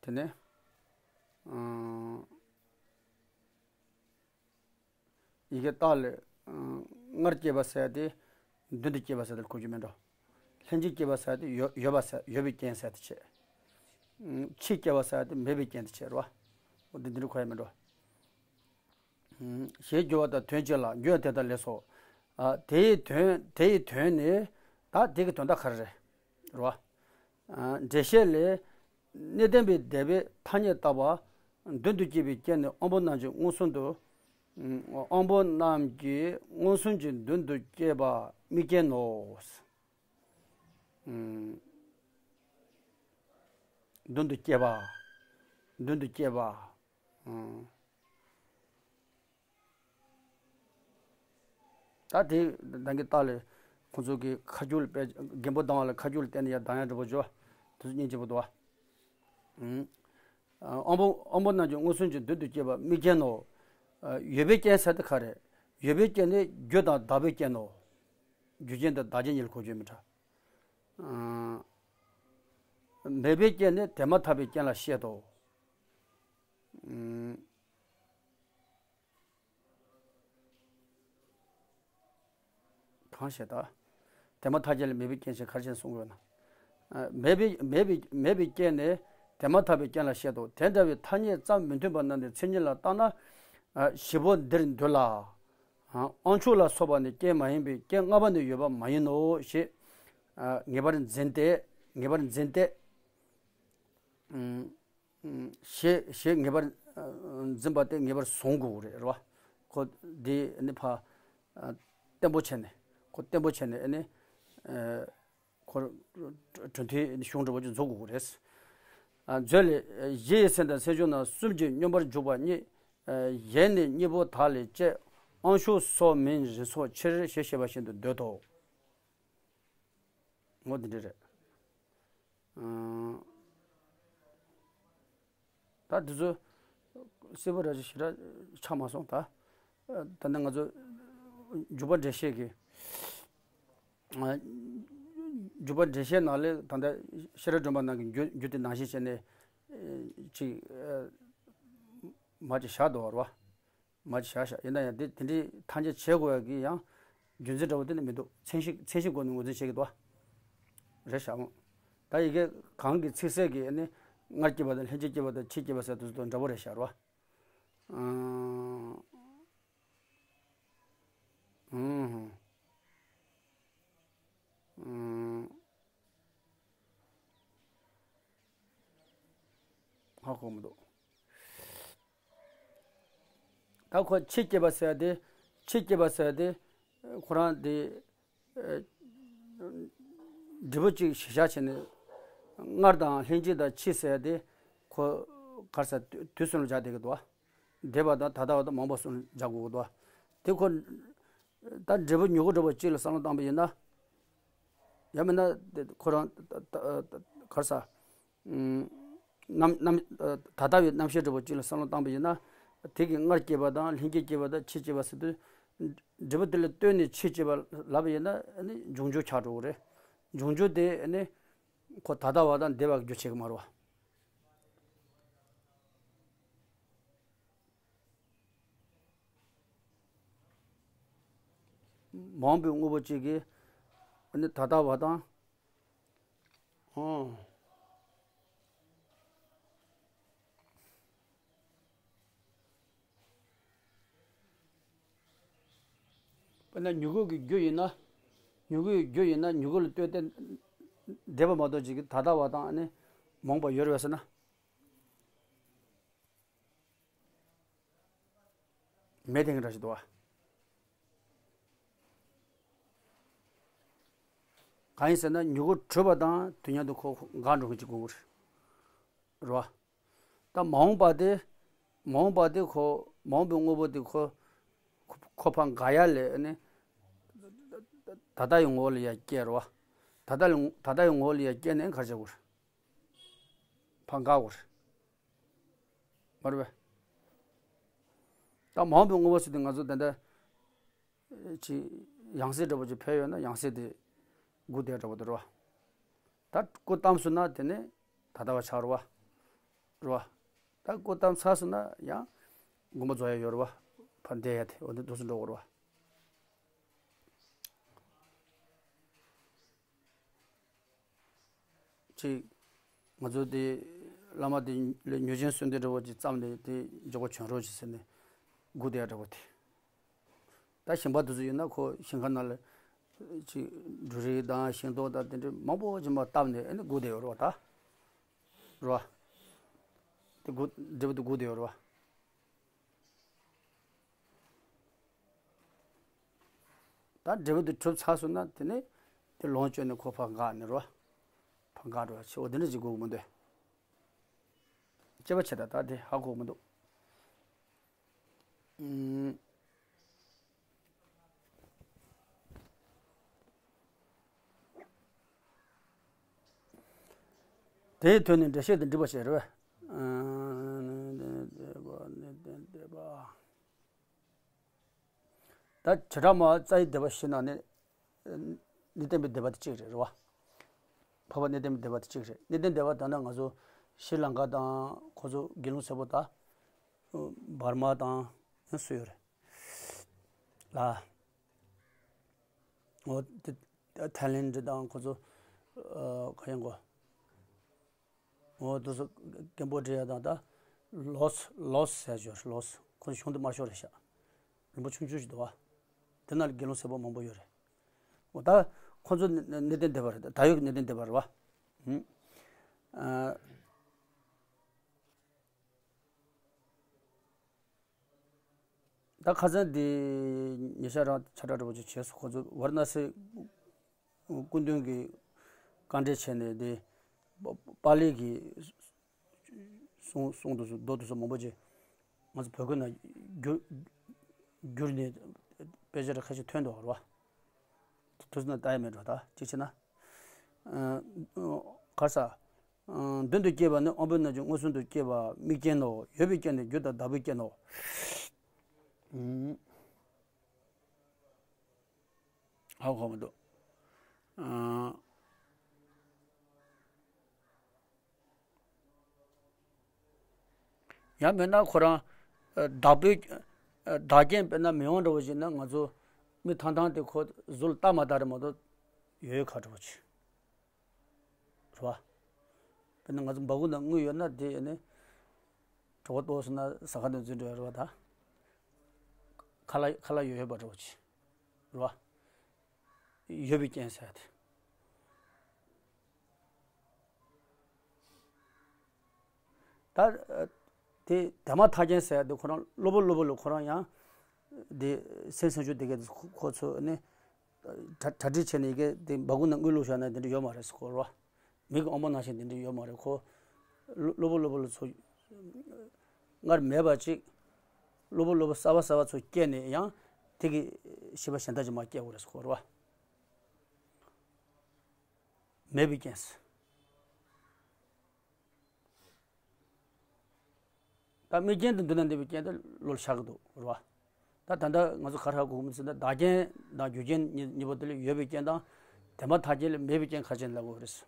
དེ་ནས། ཨ། ཡི་གེ་རྟགས་ལས། ཨ། སྔར་སྐྱེས་པ་ཟེར་ཏེ། མདུན་དུ་སྐྱེས་པ་ཟེར་ཏེ་གོ་རྒྱུ་མེད་འགྲོ། ལྷན་ཅིག་སྐྱེས་པ་ཟེར་ཏེ་ཡོད་ཡོད་པ་ཟེར་ཡོད་པའི་རྐྱེན་ཟེར་ཏེ་བྱས། ཨ། ཕྱིས་སྐྱེས་པ་ཟེར་ཏེ་མེད་པའི་རྐྱེན་དེ་བྱས་རེད་བ། འོ་འདི་འདི་འདྲ་གོ་ཡ་མེད་འགྲོ། ཨ། ཞེས་བརྗོད་པ་དང་དོན་གཅིག་ལ། འགྱུར་ཡང་དེ་ལྟར་ལས་སོ། ཨ། དེ་ཡི་དོན་དེ་ཡི་དོན་ནི། ད་དེ་གི་དོན་དག་ག་རེ་རེད། རེད་བ། ཨ། འགྲེལ་བཤད་ལས། གནས་བརྟན་པའི་སྡེ་པས་ཐ་སྙད་བཏགས་པ། མདུན་དུ་སྐྱེས་པའི་རྐྱེན་ནི་དབང་པོ་རྣམས་ཀྱིས་མངོན་སུམ་དུ། དབང་པོ་རྣམས་ཀྱིས་མངོན་སུམ་གྱིས་མདུན་དུ་སྐྱེས་པ་དམིགས་རྐྱེན་ནོ། མདུན་དུ་སྐྱེས་པ། མདུན་དུ་སྐྱེས་པ། ད་དེ་ད་གིན་ལྟག་ལ་ཁོང་ཚོ་གི་ཁ་རྒྱུག་ལ་དཔེ་རྒན་པོ་སྡང་བ་ལ་ཁ་རྒྱུག་ལ་བརྟེན་ནས་ཡར་སྡང་ཡག་འདྲ་པོ་བྱོས། དེ་ཚོ་སྙིང་རྗེ་པོ་འདུག་བ། ཨ། དབང་པོ་དབང་པོ་རྣམས་ཀྱིས་མངོན་སུམ་གྱིས་མདུན་དུ་སྐྱེས་པ་དམིགས་རྐྱེན་ནོ། ཨ། ཡོད་པའི་རྐྱེན་ཟེར་དེ་ག་རེ་རེད། ཡོད་པའི་རྐྱེན་ནི་རྒྱུ་དང་བདག་པོའི་རྐྱེན་ནོ། རྒྱུ་རྐྱེན་དང་བདག་རྐྱེན་གཉིས་ལ་གོ་རྒྱུ་མི་འདྲ། ཨ། མེད་པའི་རྐྱེན་ནི་དེ་མ་ཐག་པའི་རྐྱེན་ལ་བཤད་དོ། ཨ། གང་ཞེ་ད། དེ་མ་ཐག་རྐྱེན་ལ་མེད་པའི་རྐྱེན་ཞེས་ག་རེ་བྱས་ནས་གསུང་དགོས་ན། ཨ། མེད་པའི་མེད་པའི་མེད་པའི་རྐྱེན་ནི་དེ་མ་ཐག་པའི་རྐྱེན་ལ་བཤད་དོ། དེ་འདྲ་བའི་ཐ་སྙད་ཙམ་མི་མཐུན་པ་རྣམས་ནི་མཚན་ཉིད་ལ་བརྟགས་ན། ཨ། བཞི་པོ་འདིར་འདུས་ལ། ཨ། དབང་ཕྱུག་ལ་སོགས་པ་ནི་རྐྱེན་མ་ཡིན་པས་རྐྱེན་ལྔ་པ་ནི་ཡོད་པ་མ་ཡིན་ནོ་ཞེས། ཨ། ངེས་པར་འཛིན་ཏེ། ངེས་པར་འཛིན་ཏེ། ཨུམ། ཞེས་ཞེས་ངེས་པར། ཨ། འཛིན་པ་དེ་ངེས་པར་བཟུང་དགོས་རེད། རེད་བ། ཁོ་འདི་ནི་ཕ། ཨ། བརྟན་པོ་བྱས་ནས། ཁོ་བརྟན་པོ་བྱས་ནས་ནི། ཨ། ཁོ་གྲུབ་མཐའི་གཞུང་འདྲ་པོ་ཅིག་འཛུགས་དགོས་རེད། ཨ། མཛོད་ལས། གཞི་ཡི་སེམས་དང་སེམས་བྱུང་རྣམས་གསུམ་གྱིས་སྙོམས་པར་འཇུག་པ་གཉིས། ཨ། གཞན་ནི་གཉིས་པོ་དག་ལས་སྐྱེ། དབང་ཕྱུག་སོགས་མིན་རིགས་ཚོགས་ཕྱིར། ཞེས་བཤད་པ་བཞིན་དུ་འདོད་དོ། ངོ་འདི་འདྲ་རེད། ཨང་། ད་འདི་ཚོ་གསལ་པོ་ར་ཅིག་ཞེ་དྲག་ཆགས་མ་སོང་ད། ད་ནི་ང་ཚོ་འཇུག་པ་འགྲེལ་བཤད་ཀྱི། ཨ། འཇུག་པ་འགྲེལ་བཤད་ནང་ལས་ད་ལྟ་ཤེས་རབ་སྒྲོན་མ་ནང་གི་རྒྱུ་རྒྱུ་དེ་ནང་བཞིན་བྱས་ནས་ཅིག། ཨ། མ་ཅིག་བཞག་འདུག་བ། མ་ཅིག་བཞག་བཞག་ཡིན་ན་ཡང་དེ་དེ་འདྲའི་ཐམས་ཅད་བྱེད་དགོས་ཡ་གི་ཡང་རྒྱུ་མཚན་འདྲ་བོ་དེ་ནི་མི་འདུག་མཚན་གཞི་མཚན་གཞི་སྒོ་ནས་ངོས་འཛིན་བྱེད་ཀྱི་འདུག་བ། རེད་བཞག་མོ། ད་ཡི་གེ་གང་གི་ཚིག་གསལ་གྱི་ནི་སྔར་སྐྱེས་པ་དང་ལྷན་ཅིག་སྐྱེས་པ་དང་ཕྱིས་སྐྱེས་པ་ཟེར་དུས་སུ་འདྲ་པོ་རེད་བཞག་རོ། ཨང་། ཨང་། ཨང་། ཧ་གོ་མི་འདུག་ད་ཁོ་ཕྱིས་སྐྱེས་པ་ཟེར་ཡ་དེ། ཕྱིས་སྐྱེས་པ་ཟེར་ཡ་དེ། ཁོ་རང་དེ། ཨ། འབྲས་བུ་གཅིག་གཞིར་བཞག་བྱས་ནས། སྔར་དང་ལྷན་ཅིག་དང་ཕྱིས་ཟེར་ཡ་དེ། ཁོ་ག་རེ་ཟེར་དུས་གསུམ་ལ་སྦྱར་བསྡད་ཀྱི་འདུག་བ། འདས་པ་དང་ད་ལྟ་བ་དང་མ་འོངས་པ་གསུམ་ལ་སྦྱར་དགོས་ཀྱི་འདུག་བ། དེ་ཁོ། ད་འབྲས་བུ་མྱུ་གུ་འདྲ་བོ་གཅིག་ལ་བསམ་བློ་བཏང་པ་ཡིན་ན། ཡང་མིན་ན་དེ་ཁོ་རང་ད་ད་ད་ག་རེ་ཟེར། ཨུམ། རྣམ་རྣམ་ད་ལྟ་བའི་རྣམ་ཤེས་འདྲ་བོ་གཅིག་ལ་བསམ་བློ་བཏང་པ་ཡིན་ན། དེ་གི་སྔར་སྐྱེས་པ་དང་ལྷན་སྐྱེས་སྐྱེས་པ་དང་ཕྱིས་སྐྱེས་པ་ཟེར་དུས། འབྲས་བུ་དེ་ལ་ལྟོས་ནས་ཕྱིས་སྐྱེས་པ་ལབ་པ་ཡིན་ན་ནི་འབྱུང་འགྱུར་ཆགས་འགྲོ་གི་རེད། འབྱུང་འགྱུར་དེ་ནི་ཁོ་ད་ལྟ་བ་དང་འདས་པ་གི་རྒྱུ་བྱེད་ཀྱི་མ་རེད་བ། མ་འོངས་པའི་དངོས་པོ་གཅིག་གིས་ནི་ད་ལྟ་བ་དང་། ཨོ། དཔེར་ན་མྱུ་གུ་གི་རྒྱུ་ཡིན་ན། མྱུ་གུའི་རྒྱུ་ཡིན་ན་མྱུ་གུ་ལ་ལྟོས་ཏེ་འདས་པ་མ་གཏོགས་ཅིག་གི་ད་ལྟ་བ་དང་ནི་མ་འོངས་པ་ཡོད་རེད་པས་ཟེར་ན། མེད་དེ་འདྲ་ཞིག་འདུག་བ། གང་ཡིན་ཟེར་ན་མྱུ་གུ་བྲོས་པ་དང་དུས་མཉམ་དུ་ཁོ་འགག་འགྲོ་མཁན་ཅིག་དགོས་ཀྱི་རེད། རེད་བ། ད་མ་འོངས་པ་དེ། མ་འོངས་པ་དེ་ཁོ། མ་འོངས་པའི་དངོས་པོ་དེ་ཁོ། ཁོ་ཁོ་ཕར་འགག་ཡ་ལས་ནི། ད་ལྟ་ཡི་ངོ་བོ་ལ་ཡ་སྐྱེ་རེད་བ། ད་ལྟ་ལ་ད་ལྟ་ཡི་ངོ་བོ་ལ་ཡ་སྐྱེ་ནས་ག་རེ་བྱེད་དགོས་རེད། ཕར་འགག་དགོས་རེད། མ་རེད་པས། ད་མ་འོངས་པའི་དངོས་པོ་ཟེར་དུས་ང་ཚོ་ད་ལྟ་ཅིག་ཡང་སྲིད་འདྲ་པོ་ཅིག་ཕེབས་ཡོད་ན་ཡང་སྲིད་དེ་སྒུག་བསྡད་འདྲ་པོ་དེ་རེད་བ། ད་སྐུ་བལྟམས་སོང་ན་དེ་ནས་ད་ལྟ་བ་ཆགས་རེད་བ། རེད་བ། ད་སྐུ་བལྟམས་ཚར་སོང་ན་ཡང་དགོངས་པ་རྫོགས་ཡ་ཡོད་རེད་བ། ཕར་འདས་ཡ་དེ་འོ་དེ་འདུག་སེ་འགྲོ་དགོས་རེད་བ། ཅིག་ང་ཚོ་དེ་བླ་མ་དེ་ལས་མྱུར་ཆེན་གསོལ་འདེབས་འདྲ་བོ་ཅིག་བརྩམས་ནས་དེ་འཇོག་པ་བྱོན་རོགས་ཅིག་ཟེར་ནས་སྒུག་བསྡད་ཡ་འདྲ་བོ་དེ། ད་ཞིང་པ་དེ་ཚོ་ཡིན་ན་ཁོ་ཞིང་ཁ་ནང་ལ་ ཅིག་འབྲུ་རིགས་དང་ཤིང་ཏོག་དང་དེ་འདྲ་མང་པོ་ཅིག་མར་བཏབ་ནས་ཨ་ནི་སྒུག་བསྡད་ཡོད་རེད་བ་ད། རེད་བ། དེ་སྒུག་འབྲས་བུ་དེ་སྒུག་བསྡད་ཡོད་རེད་བ། ད་འབྲས་བུ་དེ་གྲུབ་ཚར་སོང་ན་དེ་ནས་དེ་ལོངས་སྤྱོད་ནས་ཁོ་ཕར་འགག་ནས་རེད་བ། ཕར་འགག་འགྲོ་བ་ཆེ་བོ་དེ་འདྲ་ཅིག་དགོས་ཀྱི་མི་འདུག་དཔྱད་པ་བྱེད་ད་ད་དེ་ཧ་གོ་མི་འདུག་ཨུམ། དེའི་དོན་ནི་འགྲེལ་བཤད་དུ་འགྲིག་པ་ཞིག་རེད་བས། ཨ། གནས་བརྟན་འདོད་པ། གནས་བརྟན་འདོད་པ། ད་བྱེ་བྲག་སྨྲ་བ་རྩ་བའི་སྡེ་པ་བཞི་ནང་ནས་གནས་བརྟན་པའི་སྡེ་པ་དེ་གཅིག་རེད། རེད་བ། འཕགས་པ་གནས་བརྟན་པའི་སྡེ་པ་དེ་གཅིག་རེད། གནས་བརྟན་སྡེ་པ་ད་ནི་ང་ཚོ་ཤྲི་ལང་ཀ་དང་ཁོ་ཚོ་དགེ་སློང་སེར་པོ་དང་། འབར་མ་དང་ཡང་སུ་ཡོད་རེད། ལ། འོ་དེ་ཐའི་ལེན་དང་ཁོ་ཚོ་ཨ་ག་ཡང་གོ། འོ་དེ་ཚོ་ཀེམ་བོ་ཌི་ཡ་དང་ད་ལོས་ལོས་ཟེར་ཞོར་ལོས་ཁོ་ཚོ་གཞུང་དུ་མ་ཤོར་རེད་ཤག་རིན་པོ་ཆུང་ཆུང་ཞིག་འདུག་བ། དེ་ན་དགེ་སློང་སེར་པོ་མང་པོ་ཡོད་རེད། འོ་ད་ཁོ་ཚོ་གནས་བརྟན་སྡེ་པ་རེད། ད་ཡོད་གནས་བརྟན་སྡེ་པ་རེད་བ། ཧུམ། ཨ། ད་ཁ་སང་དེ་ཉེ་ཆར་རང་ཆ་གྲགས་འདྲ་པོ་ཅིག་བྱས་སོང་། ཁོ་ཚོ་ཝཱ་ར་ཎ་སི་སྐུ་མདུན་གྱི་བཀའ་འགྲེལ་བྱས་ནས་དེ་པ་པཱ་ལི་གི་གསུང་གསུང་དུ་སོང་མདོ་དུ་སོང་མང་པོ་ཅིག་ང་ཚོ་བོད་སྐད་ནང་བསྒྱུར་བསྒྱུར་ནས་དཔེ་ཆ་ར་ཁ་ཤས་ཐོན་འདུག་རེད་བ། དུས་ཚོད་ན་ལྟ་ཡ་མེད་འགྲོ་ད་ཅིག་བྱས་ན། གར་ས། མདུན་དུ་སྐྱེས་པ་ནི་དབང་པོའི་རྣམ་ཅན་མངོན་སུམ་དུ་སྐྱེས་པ་དམིགས་རྐྱེན་ནོ། ཡོད་པའི་རྐྱེན་ནི་རྒྱུ་དང་བདག་པོའི་རྐྱེན་ནོ། ཧ་གོ་མི་འདུག་ཡང་མིན་ན་ཁོ་རང་བདག་པོའི་བདག་རྐྱེན་དཔེར་ན་མི་ཡོང་འདྲ་བོ་ཞིག་ན་ང་ཚོ་མི་ཐང་ཐང་དེ་ཁོ་གཟུགས་ལ་བལྟ་མ་བལྟ་རེད་མ་གཏོགས་ཡོད་ཁ་འདྲ་བོ་ཅིག་རེད་བ། དཔེར་ན་ང་ཚོ་སྦ་ཁུག་ནང་དངུལ་ཡོད་ན་དེ་ནི་གྲོད་ཁོག་ལྟོགས་སོང་ན་ཟ་ཁང་དུ་འཛུལ་འགྲོ་ཡ་རེད་བ་ད། ཁ་ལག་ཁ་ལག་ཡོད་ཡོད་པ་འདྲ་བོ་ཅིག་རེད་བ། ཡོད་པའི་རྐྱེན་ཟེར་ཡ་དེ། ད་དེ་དེ་མ་ཐག་རྐྱེན་ཟེར་ཡ་དེ་ཁོ་རང་གློ་བུར་གློ་བུར་ལ་ཁོ་རང་ཡང་དེ་སེམས་སེམས་ཤུགས་དེ་གས་ཁོ་ཚོ་ནི། གྲ་གྲ་སྒྲིག་བྱས་ནས་ཡི་གེ་དེ་སྦ་ཁུག་ནང་དངུལ་བླུགས་བཞག་ན་དེ་འདྲ་ཡོད་མ་རེད་ཟེར་གོ་རོ། མི་གི་དབང་པོ་ནང་བཞིན་དེ་འདྲ་ཡོད་མ་རེད་ཁོ། གློ་གློ་བུར་གློ་བུར་ལ་ཚོ་སྔར་མེད་པ་ཅིག་གློ་བུར་གློ་བུར་གསར་པ་གསར་པ་ཚོ་སྐྱེས་ནས་ཡང་དེ་གི་ཤེས་པ་གཞན་དག་ཅིག་མར་སྐྱེ་དགོས་རེད་ཟེར་གོ་རོ། མེད་པའི་རྐྱེན་ཟེར། ད་དམིགས་རྐྱེན་དུ་འདི་ན་འདི་པའི་རྐྱེན་དེ་བློ་ལ་ཤར་གི་འདུག་རེད་བ། ད་ད་ལྟ་ང་ཚོ་ག་རེ་ཧ་གོ་གི་མིན་ཟེར་ན་བདག་རྐྱེན་དང་རྒྱུ་རྐྱེན་གཉིས་གཉིས་པོ་དེ་ལ་ཡོད་པའི་རྐྱེན་དང་དེ་མ་ཐག་རྐྱེན་ལ་མེད་པའི་རྐྱེན་ག་རེ་བྱས་ནས་ལབ་དགོས་རེད།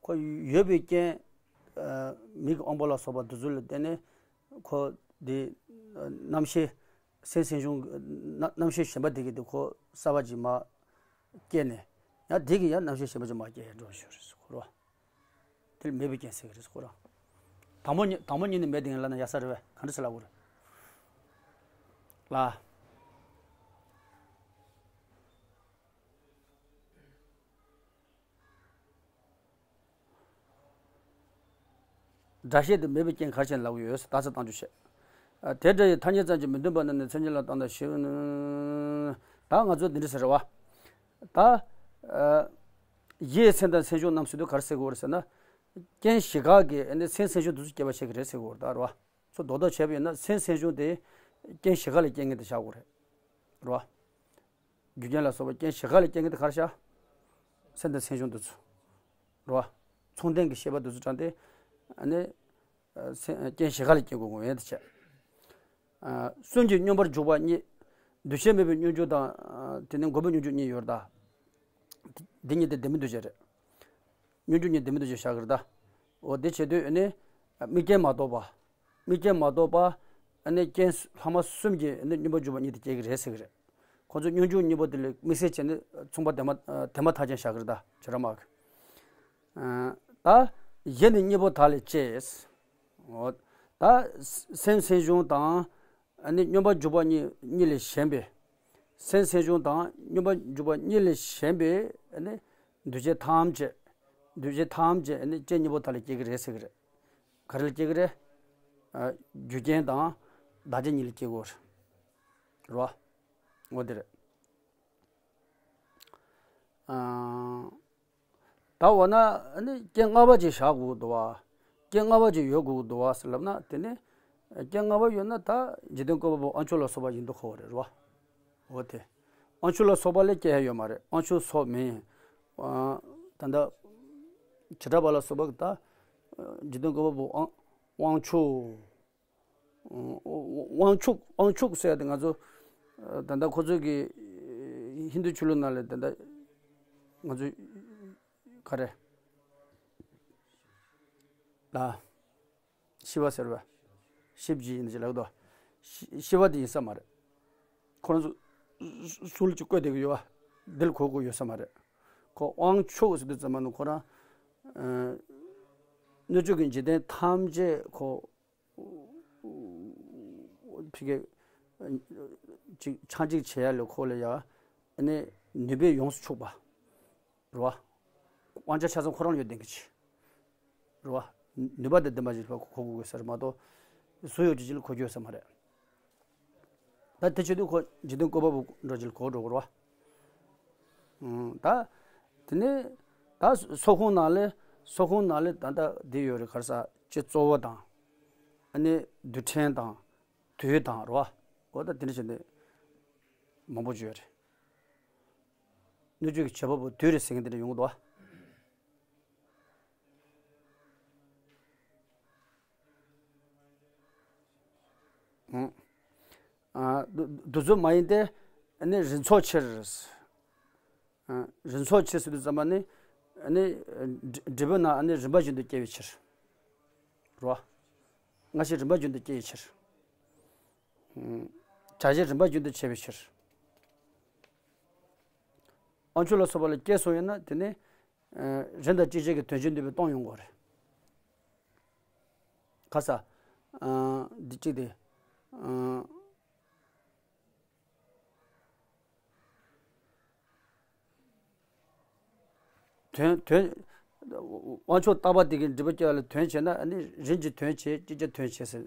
ཁོ་ཡོད་པའི་རྐྱེན། ཨ། མིག་གི་དབང་པོ་ལ་སོགས་པ་འདི་ཚོ་ལ་བརྟེན་ནས་ཁོ་འདི་རྣམ་ཤེས་སེམས་སེམས་བྱུང་གི་རྣམ་རྣམ་ཤེས་གཞན་པ་དེ་གི་དེ་ཁོ་གསར་པ་ཅིག་མར་སྐྱེས་ནས་ཡང་དེ་གི་ཡང་རྣམ་ཤེས་གཞན་པ་ཅིག་མར་སྐྱེས་འགྲོ་ཞོར་ཁོ་རོ། དེ་ལ་མེད་པའི་རྐྱེན་ཟེར་གི་རེད་ཁོ་རང་། དང་པོ་ཉིད་དང་པོ་ཉིད་ནས་མེད་དེ་ཡིན་ལབ་ན་ཡག་ས་རེད་བས། ག་འདྲ་ཟེར་ལབ་དགོས་རེད། ལ། སྒྲ་བཤད་དུ་མེད་པའི་རྐྱེན་ག་རེ་བྱས་ནས་ལབ་ཀྱི་ཡོད་ཟེར་རྟགས་གསལ་བཏང་རྒྱུ་བཤད། ཨ། དེ་འདྲ་ཡི་ཐ་སྙད་ཙམ་གྱིས་མི་འདུན་པ་ནི་ནི་མཚན་ཉིད་ལ་བཏང་དང་ཞེས། ད་ང་ཚོ་འདི་འདྲ་ཟེར་བ། ད། ཨ། ཡིད་སེམས་དང་སེམས་བྱུང་རྣམས་ཟེར་དུས་ག་རེ་ཟེར་དགོས་རེད་ཟེར་ན། རྐྱེན་བཞི་ཀ་གིས་ཨ་ནི་སེམས་སེམས་བྱུང་དེ་ཚོ་སྐྱེད་པ་བྱེད་ཀྱི་རེད་ཟེར་དགོས་རེད་ད་རེད་བ། ཚོ་རྡོག་རྡོག་བྱས་པ་ཡིན་ན་སེམས་སེམས་བྱུང་དེ་རྐྱེན་བཞི་ཀ་ལས་སྐྱེ་མཁན་དེ་བཞག་དགོས་རེད། རེད་བ། རྒྱུ་རྐྱེན་ལ་སོགས་པ་རྐྱེན་བཞི་ཀ་ལས་སྐྱེ་མཁན་དེ་ག་རེ་བཞག་སེམས་དང་སེམས་བྱུང་དེ་ཚོ། རེད་བ། མཚུངས་ལྡན་གྱི་ཤེས་པ་དེ་ཚོ་དྲངས་ཏེ། ཨ་ནི། སེམས་རྐྱེན་བཞི་ཀ་ལས་སྐྱེ་དགོས་དགོས་ཡིན་དེ་བྱས། ཨ། གསུམ་གྱིས་སྙོམས་པར་འཇུག་པ་གཉིས། འདུ་ཤེས་མེད་པའི་སྙོམས་འཇུག་དང་། ཨ། དེ་ནས་འགོག་པའི་སྙོམས་འཇུག་གཉིས་ཡོད་རེད་ད། འདི་གཉིས་དེ་ལྡན་མིན་འདུ་བྱེད་རེད། སྙོམས་འཇུག་གཉིས་ལྡན་མིན་འདུ་བྱེད་བཞག་གི་རེད་ད། འོ་དེ་བྱེད་དུས་ཨ་ནི། དམིགས་རྐྱེན་མ་གཏོགས་པ། དམིགས་རྐྱེན་མ་གཏོགས་པ། ཨ་ནི་རྐྱེན་ལྷག་མ་གསུམ་གྱིས་ཨ་ནི་སྙོམས་པར་འཇུག་པ་གཉིས་དེ་སྐྱེ་གི་རེད་ཟེར་གི་རེད། ཁོ་ཚོ་སྙོམས་འཇུག་གཉིས་པོ་དེ་ལ་དམིགས་བསལ་བྱས་ནས་མཚུངས་པ་དེ་མ་དེ་མ་ཐག་ཅན་བཞག་གི་རེད་ད་བྱེ་བྲག་སྨྲ་གི། ཨ། ད་གཞི་ནི་གཉིས་པོ་དག་ལས་སྐྱེས། འོ། ད་སེམས་སེམས་བྱུང་དང་ཨ་ནི་སྙོམས་པར་འཇུག་པ་གཉིས་གཉིས་ལས་གཞན་པའི། སེམས་སེམས་བྱུང་དང་སྙོམས་པར་འཇུག་པ་གཉིས་ལས་གཞན་པའི་ཨ་ནི་འདུས་བྱས་ཐམས་ཅད། འདུས་བྱས་ཐམས་ཅད་ཨ་ནི་རྐྱེན་གཉིས་པོ་དག་ལས་སྐྱེ་གི་རེད་ཟེར་གི་རེད། ག་རེ་ལས་སྐྱེ་གི་རེད། ཨ། རྒྱུ་རྐྱེན་དང་བདག་རྐྱེན་གཉིས་ལས་སྐྱེ་གི་རེད། རེད་བ། འོ་དེ་རེད། ཨ། ད་འོ་ན་ཨ་ནི་རྐྱེན་ལྔ་པ་ཅིག་བཞག་དགོས་ཀྱི་འདུག་བ། རྐྱེན་ལྔ་པ་ཅིག་ཡོད་དགོས་ཀྱི་འདུག་བ་ཟེར་ལབ་ན། དེ་ནི་རྐྱེན་ལྔ་པ་ཡོད་ན་ད་འཇིག་རྟེན་བཀོད་པ་པོ་དབང་ཕྱུག་ལ་སོགས་པ་ཡིན་དུ་གོ་བ་རེད། རེད་བ། འོ་དེ། དབང་ཕྱུག་ལ་སོགས་པ་ལས་སྐྱེ་ཡ་ཡོད་མ་རེད། དབང་ཕྱུག་སོགས་མིན། ཨ། ད་ལྟ་བྱེ་བྲག་པ་ལ་སོགས་པ་གི་ད་འཇིག་རྟེན་བཀོད་པ་པོ་དབང་དབང་ཕྱུག་དབང་ཕྱུག་དབང་ཕྱུག་ཟེར་ཡ་དེ་ང་ཚོ་ད་ལྟ་ཁོ་ཚོ་གི་ཧིན་རྡུ་ཆོས་ལུགས་ནང་ལ་ད་ལྟ་ང་ཚོ་ག་རེ་ལ་ཤི་བ་ཟེར་བ། ཤིབ་ཇི་ཡིན་ཅེས་ལབ་དོ། ཤི་ཤི་བ་དེ་ཡིན་ས་མ་རེད། ཁོ་རང་ཚོ་གསུང་ལ་ཅིག་བཀོད་བསྡད་ཀྱི་ཡོད་བ། འདི་ལ་གོ་དགོས་ཡོད་ས་མ་རེད། ཁོ་དབང་ཕྱུག་ཟེར་དུས་ཙམ་པ་ནི་ཁོ་རང་སྣོད་བཅུད་ཀྱི་འཇིག་རྟེན་ཐམས་ཅད་ཁོ་ཕི་གེ་ཅིག་ཆགས་འཇིག་བྱེད་ཡ་ལས་ཁོ་ལ་ཡ་ཨ་ནི་ནུས་པས་ཡོངས་སུ་ཕྱུག་པ། རེད་བ། དབང་ཆ་ཆ་ཚང་ཁོ་རང་ལ་ཡོད་བསྡད་མཁན་ཅིག་རེད་བ། ནུས་པ་དང་ལྡན་པ་ཞིག་ལ་གོ་དགོས་ཟེར་མ་གཏོགས། སུ་ཡོད་ཀྱི་ཅིག་ལ་གོ་རྒྱུ་ཡོད་ས་མ་རེད། ད་དེ་བྱེད་དུས་ཁོ་འཇིག་རྟེན་བཀོད་པ་པོ་འདྲ་ཅིག་ལ་གོ་འགྲོ་དགོས་རེད་བ། ཨང་། ད་དེ་ནས་ད་སོག་ཁོངས་ནང་ལས་སོག་ཁོངས་ནང་ལས་ད་ལྟ་འདི་ཡོད་རེད། ག་རེ་ཟ། སྤྱི་གཙོ་བོ་དང་། ཨ་ནི་རྡུལ་ཕྲན་དང་། དུས་དང་། རེད་བ། འོ་ད་དེ་འདྲ་བྱས་ནས་མང་པོ་ཅིག་ཡོད་རེད། སྣོད་བཅུད་ཀྱི་བྱེད་པ་པོ་དུས་རེད་ཟེར་མཁན་དེ་འདྲ་ཡོང་གི་འདུག་བ། ཨང་། ཨ། དུས་དུས་གསུམ་མ་ཡིན་ཏེ། ཨ་ནི་རིགས་ཚོགས་ཕྱིར། ཨ། རིགས་ཚོགས་ཕྱིར་ཟེར་དུས་ཙམ་པ་ནི། ཨ་ནི་འབྲས་འབྲས་བུ་རྣམས་ཨ་ནི་རིམ་པ་བཞིན་དུ་སྐྱེ་བའི་ཕྱིར། རེད་བ། སྔ་ཕྱི་རིམ་པ་བཞིན་དུ་སྐྱེ་བའི་ཕྱིར། ཨང་། བྱ་བྱེད་རིམ་པ་བཞིན་དུ་བྱེད་པའི་ཕྱིར། དབང་ཕྱུག་ལ་སོགས་པ་ལ་སྐྱེས་སོང་ཡོད་ན་དེ་ནི། ཨ། རིམ་དང་སྤྱི་བྱེ་བྲག་གི་དོན་བྱེད་ནུས་པས་སྟོང་ཡོང་དགོས་རེད། ག་རེ་ཟ། ཨ། འདི་གཅིག་དེ། ཨ། དོན་དོན། དབང་ཕྱུག་རྟག་པ་དེ་གིས་འབྲས་བུ་སྐྱེ་བ་ལ་དོན་བྱས་ན། ཨ་ནི་རིམ་གྱིས་དོན་བྱེད། སྤྱི་བྱེ་བྲག་དོན་བྱེད་ཟེར།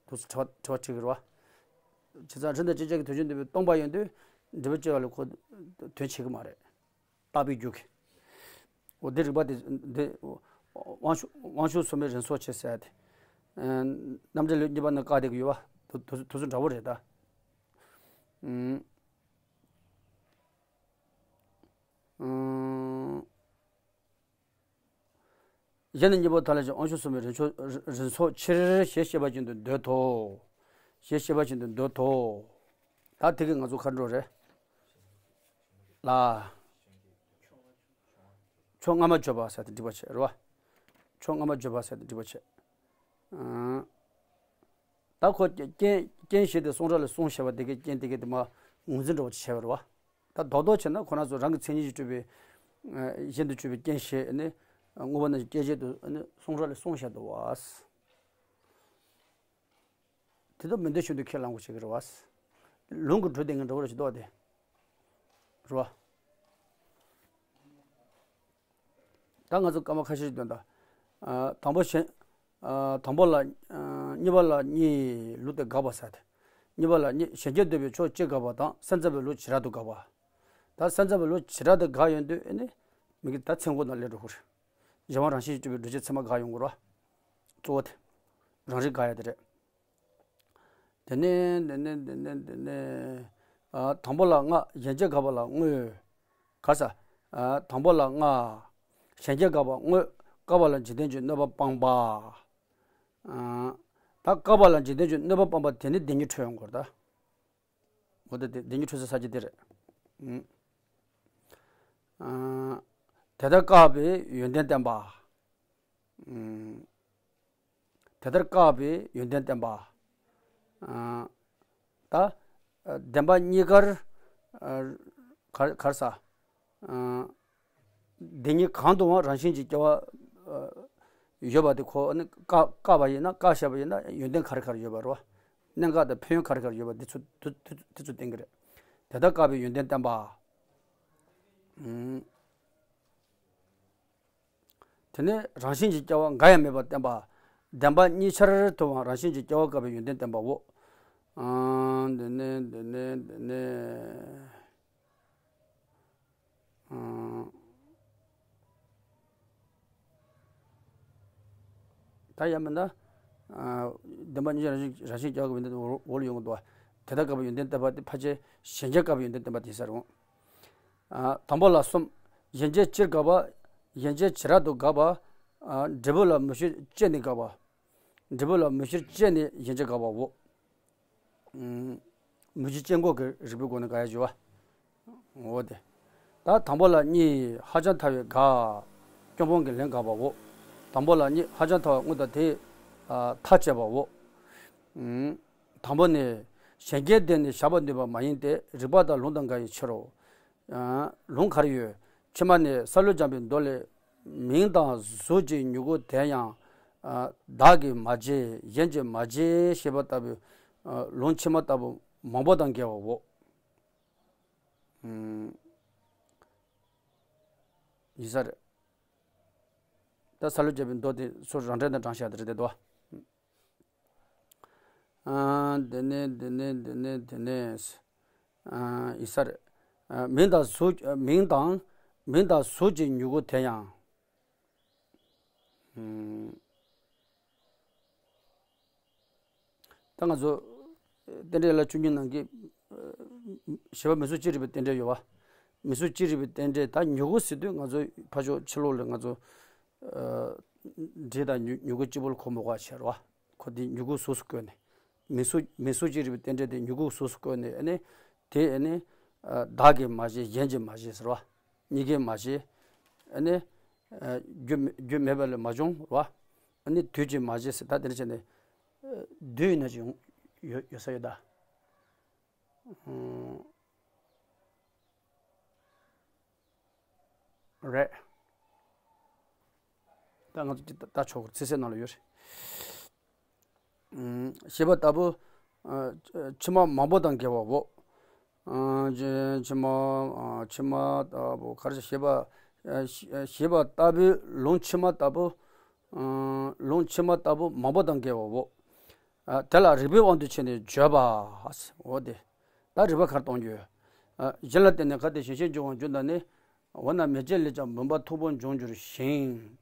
དུས་སུ་དྲི་བ་དྲི་བ་དྲི་གི་རེད་བ། བྱས་ཙང་རིམ་དང་སྤྱི་བྱེ་བྲག་གི་དོན་བྱེད་ནུས་པས་སྟོང་པ་ཡིན་དུས་འབྲས་བུ་སྐྱེ་བ་ལ་ཁོ་དོན་བྱེད་ཀྱི་མ་རེད། རྟག་པའི་རྒྱུ་གིས། འོ་དེ་རིགས་པ་དེ་འདི། དབང་ཕྱུག་དབང་ཕྱུག་སོགས་མིན་རིགས་ཚོགས་ཕྱིར་ཟེར་ཡ་དེ། ཨ། རྣམ་འགྲེལ་ལེའུ་གཉིས་པ་ན་བཀག་བསྡད་ཀྱི་ཡོད་བ། དུ་དུ་དུ་ཚོད་འདྲ་བོ་རེད་ད། ཨུམ། ཨུམ། གཞན་ནི་གཉིས་པོ་དག་ལས་ཀྱང་དབང་ཕྱུག་སོགས་མིན་རིགས་ཚོགས་རིགས་ཚོགས་ཕྱིར་ཞེས་བཤད་པ་བཞིན་དུ་འདོད་དོ། ཞེས་བཤད་པ་བཞིན་དུ་འདོད་དོ། ད་དེ་གིས་ང་ཚོ་ག་རེ་འགྲོ་རེད། ལ། ཕྱོགས་སྔ་མ་བརྗོད་པ་ཟེར་དེ་འགྲིག་པ་བྱས་རེད་བ། ཕྱོགས་སྔ་མ་བརྗོད་པ་ཟེར་དེ་འགྲིག་པ་བྱས། ཨང་། ད་ཁོ་རྐྱེན་རྐྱེན་བཞི་དེ་གསུང་རབ་ལ་གསུངས་བཞག་པ་དེ་གའི་རྐྱེན་དེ་གའི་དེ་མ་ངོས་འཛིན་འདྲ་བོ་ཅིག་བྱས་པ་རེད་བ། ད་རྡོག་རྡོག་བྱས་ན་ཁོ་རང་ཚོ་རང་གི་མཚན་ཉིད་ཀྱིས་སྤྲུལ་པའི། ཨ། གཞན་དུ་གྱུར་པའི་རྐྱེན་བཞི་ནི་དངོས་པོ་རྣམས་ཀྱི་སྐྱེད་བྱེད་དུ་ནི་གསུང་རབ་ལ་གསུངས་བཞག་འདུག་བ། དེ་དག་མི་འདོད་བཞིན་དུ་ཁས་བླང་དགོས་བྱེད་ཀྱི་རེད་བ། ལུང་གིས་སྒྲུབ་བསྡད་མཁན་འདྲ་བོ་རེད་ཅིག་འདུག་བ་དེ། རེད་བ། ད་ང་ཚོ་སྐར་མ་ཁ་ཤས་ཤིག་འདོན་དང་། ཨ། དང་པོ་གཞན། ཨ། དང་པོ་ལ། ཨ། གཉིས་པ་ལ་གཉིས་ལུགས་དེ་དགག་པ་ཟེར་ཏེ། གཉིས་པ་ལ་གཉིས། གཞན་སྐྱེ་འདོད་པའི་ཕྱོགས་གཅིག་དགག་པ་དང་། སེམས་ཙམ་པའི་ལུགས་བྱེ་བྲག་ཏུ་དགག་པ། ད་སེམས་ཙམ་པའི་ལུགས་བྱེ་བྲག་ཏུ་དགག་ཡོང་དུས་ཨ་ནི། མི་གི་ད་མཚན་དགོས་ན་ལས་འགྲོ་གི་རེད། གཞན་དབང་རང་བཞིན་གྱིས་གྲུབ་པའི་སྒྲུབ་བྱེད་ཚད་མ་དགག་ཡོང་གི་རེད་བ། གཙོ་བོ་དེ། རང་རིག་དགག་ཡ་དེ་རེད། དེ་ནས་དེ་ནས་དེ་ནས་དེ་ནས། ཨ། དང་པོ་ལ་ལྔ། གཞན་སྐྱེ་དགག་པ་ལ་དངོས། ག་རེ་ཟ། ཨ། དང་པོ་ལ་ལྔ། གཞན་སྐྱེ་དགག་པ་དངོས། དགག་པ་ལ་འཇིག་རྟེན་གྱི་གནོད་པ་སྤངས་པ། ཨ། ད་དགག་པ་ལ་འཇིག་རྟེན་གྱི་གནོད་པ་སྤངས་པ་དེ་ནི་བདེན་གཉིས་འཕྲོད་ཡོང་དགོས་རེད་ད། འོ་ད་དེ་བདེན་གཉིས་འཕྲོད་སའི་ས་བཅད་དེ་རེད། ཨ། དེ་ལྟར་བཀག་པའི་ཡོན་ཏན་བསྟན་པ། ཨ། དེ་ལྟར་བཀག་པའི་ཡོན་ཏན་བསྟན་པ། ཨ། ད་བདེན་པ་གཉིས་ཀར། ཨ། ག་ག་རེ་ཟ། ཨ། བདེན་གཉིས་གང་དུའང་རང་བཞིན་གྱིས་སྐྱེ་བ། ཨ། ཡོད་པ་དེ་ཁོ་ནི་བཀག་བཀག་པ་ཡིན་ན། བཀག་བཞག་པ་ཡིན་ན་ཡོན་ཏན་ག་རེ་ག་རེ་ཡོད་པ་རེད་བ། གནད་འགག་དང་ཕན་ཡོན་ག་རེ་ག་རེ་ཡོད་པ་དེ་ཚོ་དེ་དེ་ཚོ་བསྟན་གྱི་རེད། དེ་ལྟར་བཀག་པའི་ཡོན་ཏན་བསྟན་པ། ཨུམ། དེ་ནས་རང་བཞིན་གྱིས་སྐྱེ་བ་འགའ་ཡང་མེད་པར་བསྟན་པ། བདེན་པ་གཉིས་ཆར་ཐུབ་པའམ་རང་བཞིན་གྱིས་སྐྱེ་བ་བཀག་པའི་ཡོན་ཏན་བསྟན་པའོ། ཨང་། འདི་ནས་འདི་ནས་འདི་ནས། ཨང་། ད་ཡང་མིན་ན། ཨ། བདེན་པ་གཉིས་ཆར་རང་བཞིན་རང་བཞིན་སྐྱེ་བ་བཀག་པའི་ཡོན་ཏན་འོག་ལ་ཡོང་གི་འདུག་བ། དེ་ལྟར་བཀག་པའི་ཡོན་ཏན་བསྟན་པ་དེ་ཕལ་ཆེར་གཞན་སྐྱེ་བཀག་པའི་ཡོན་ཏན་བསྟན་པ་དེ་ཡིན་ས་རེད། ཨ། དང་པོ་ལ་གསུམ། གཞན་སྐྱེ་སྤྱིར་དགག་པ། གཞན་སྐྱེ་བྱེ་བྲག་ཏུ་དགག་པ། ཨ། འབྲས་བུ་ལ་མུ་བཞི་སྐྱེས་ནས་དགག་པ། འབྲས་བུ་ལ་མུ་བཞི་སྐྱེས་ནས་གཞན་སྐྱེ་དགག་པའོ། ཨུམ། མུ་བཞི་སྐྱེ་འགོག་གི་རིགས་པའི་སྒོ་ནས་དགག་ཡ་ཞུ་བ། འོ་དེ། ད་དང་པོ་ལ་གཉིས། ཧ་ཅང་ཐལ་བའི་དགག་སྐྱོན་སྤོང་གི་ལན་དགག་པའོ། དང་པོ་ལ་གཉིས། ཧ་ཅང་ཐལ་བ་དངོས་དང་དེས་ཐག་བཅད་པའོ། ཨུམ། དང་པོ་ནི། གཞན་སྐྱེ་བརྟེན་ནས་བཞག་པར་ནུས་པ་མ་ཡིན་ཏེ། རིགས་པ་དང་ལུང་དང་འགལ་བའི་ཕྱིར་རོ། ཨ། ལུང་ག་རེ་ཡོད། ཕྱི་མ་ནི་སཱ་ལུ་ལྗང་པའི་མདོ་ལས། མིང་དང་གཟུགས་ཀྱི་མྱུ་གུ་དེ་ཡང་། ཨ། བདག་གིས་མ་བྱས་གཞན་གྱིས་མ་བྱས་ཞེས་པ་ལྟ་བུའི། ཨ། ལུང་ཕྱི་མ་ལྟ་བུ་མང་པོ་དང་འགལ་བའོ། ཨུམ། ཡིན་ས་རེད། ད་སཱ་ལུ་ལྗང་པའི་མདོ་དེ་ཚུར་རང་འགྲེལ་དང་དྲངས་བཞག་དེ་རེད་དོ། ཨ། དེ་ནས་དེ་ནས་དེ་ནས་དེ་ནས། ཨ། ཡིན་ས་རེད། ཨ། མིང་དང་གཟུགས། མིང་དང་། མིང་དང་གཟུགས་ཀྱི་མྱུ་གུ་དེ་ཡང་། ཨུམ། ད་ང་ཚོ་རྟེན་འབྲེལ་ཡན་ལག་བཅུ་གཉིས་ནང་གི། ཨ། བཞི་པ་མིང་གཟུགས་སྤྱི་རིགས་པའི་རྟེན་འབྲེལ་ཡོད་པ། མིང་གཟུགས་སྤྱི་རིགས་པའི་རྟེན་འབྲེལ། ད་མྱུ་གུ་ཟེར་དུས་ང་ཚོ་ཕར་ཕྱོགས་ཕྱི་ལོགས་ལ་ང་ཚོ། ཨ། འབྲས་དང་མྱུ་མྱུ་གུ་གཅིག་པོ་ལ་གོ་མི་དགོས་པ་བྱས་རེད་བ། ཁོ་དེ་མྱུ་གུ་གཟུགས་སུ་བཀོད་ནས། མིང་གཟུགས། མིང་གཟུགས་སྤྱི་རིགས་པའི་རྟེན་འབྲེལ་དེ་མྱུ་གུ་གཟུགས་སུ་བཀོད་ནས། ཨ་ནི་དེ། ཨ་ནི། ཨ། བདག་གིས་མ་བྱས་གཞན་གྱིས་མ་བྱས་ཟེར་བ། གཉིས་ཀས་མ་བྱས། ཨ་ནི། ཨ། རྒྱུ་མེ་རྒྱུ་མེད་པ་ལས་མ་བྱུང་བ། ཨ་ནི་དུས་ཀྱིས་མ་བྱས་ཟེར། ད་དེ་འདྲ་བྱས་ནས། ཨ། དུས་ཡིན་ན་ཅི་ཡོང་ཡོད་ཡོད་ས་ཡོད་ད། ཨ། རེད། ད་ང་ཚོ་ཅིག་ལྟ་ཆོག་གི། ཚིག་གསལ་ནང་ལ་ཡོད་རེད། ཨུམ། ཞེས་པ་ལྟ་བུ། ཨ། ཕྱི་མ་མང་པོ་དང་འགལ་བའོ། ཨ། ཕྱི་མ། ཨ། ཕྱི་མ་ལྟ་བུ་ག་རེ་ཞེས་པ། ཨ། ཞེས་པ་ལྟ་བུའི་ལུང་ཕྱི་མ་ལྟ་བུ། ཨ། ལུང་ཕྱི་མ་ལྟ་བུ་མང་པོ་དང་འགལ་བའོ། ཨ། དེ་ལ་རིགས་པའི་དབང་དུ་བྱས་ནས་བརྗོད་པ། འོ་དེ། ད་རིགས་པ་ག་རེ་གཏོང་རྒྱུ། ཨ། གཞན་ལ་བརྟེན་ནས་གལ་ཏེ་གཞན་ཞེས་འབྱུང་བར་འགྱུར་ན་ནི། འོ་ན་མེ་ལྕེ་ལས་ཀྱང་མུན་པ་མཐུག་པོ་འབྱུང་འགྱུར་ཞིང་།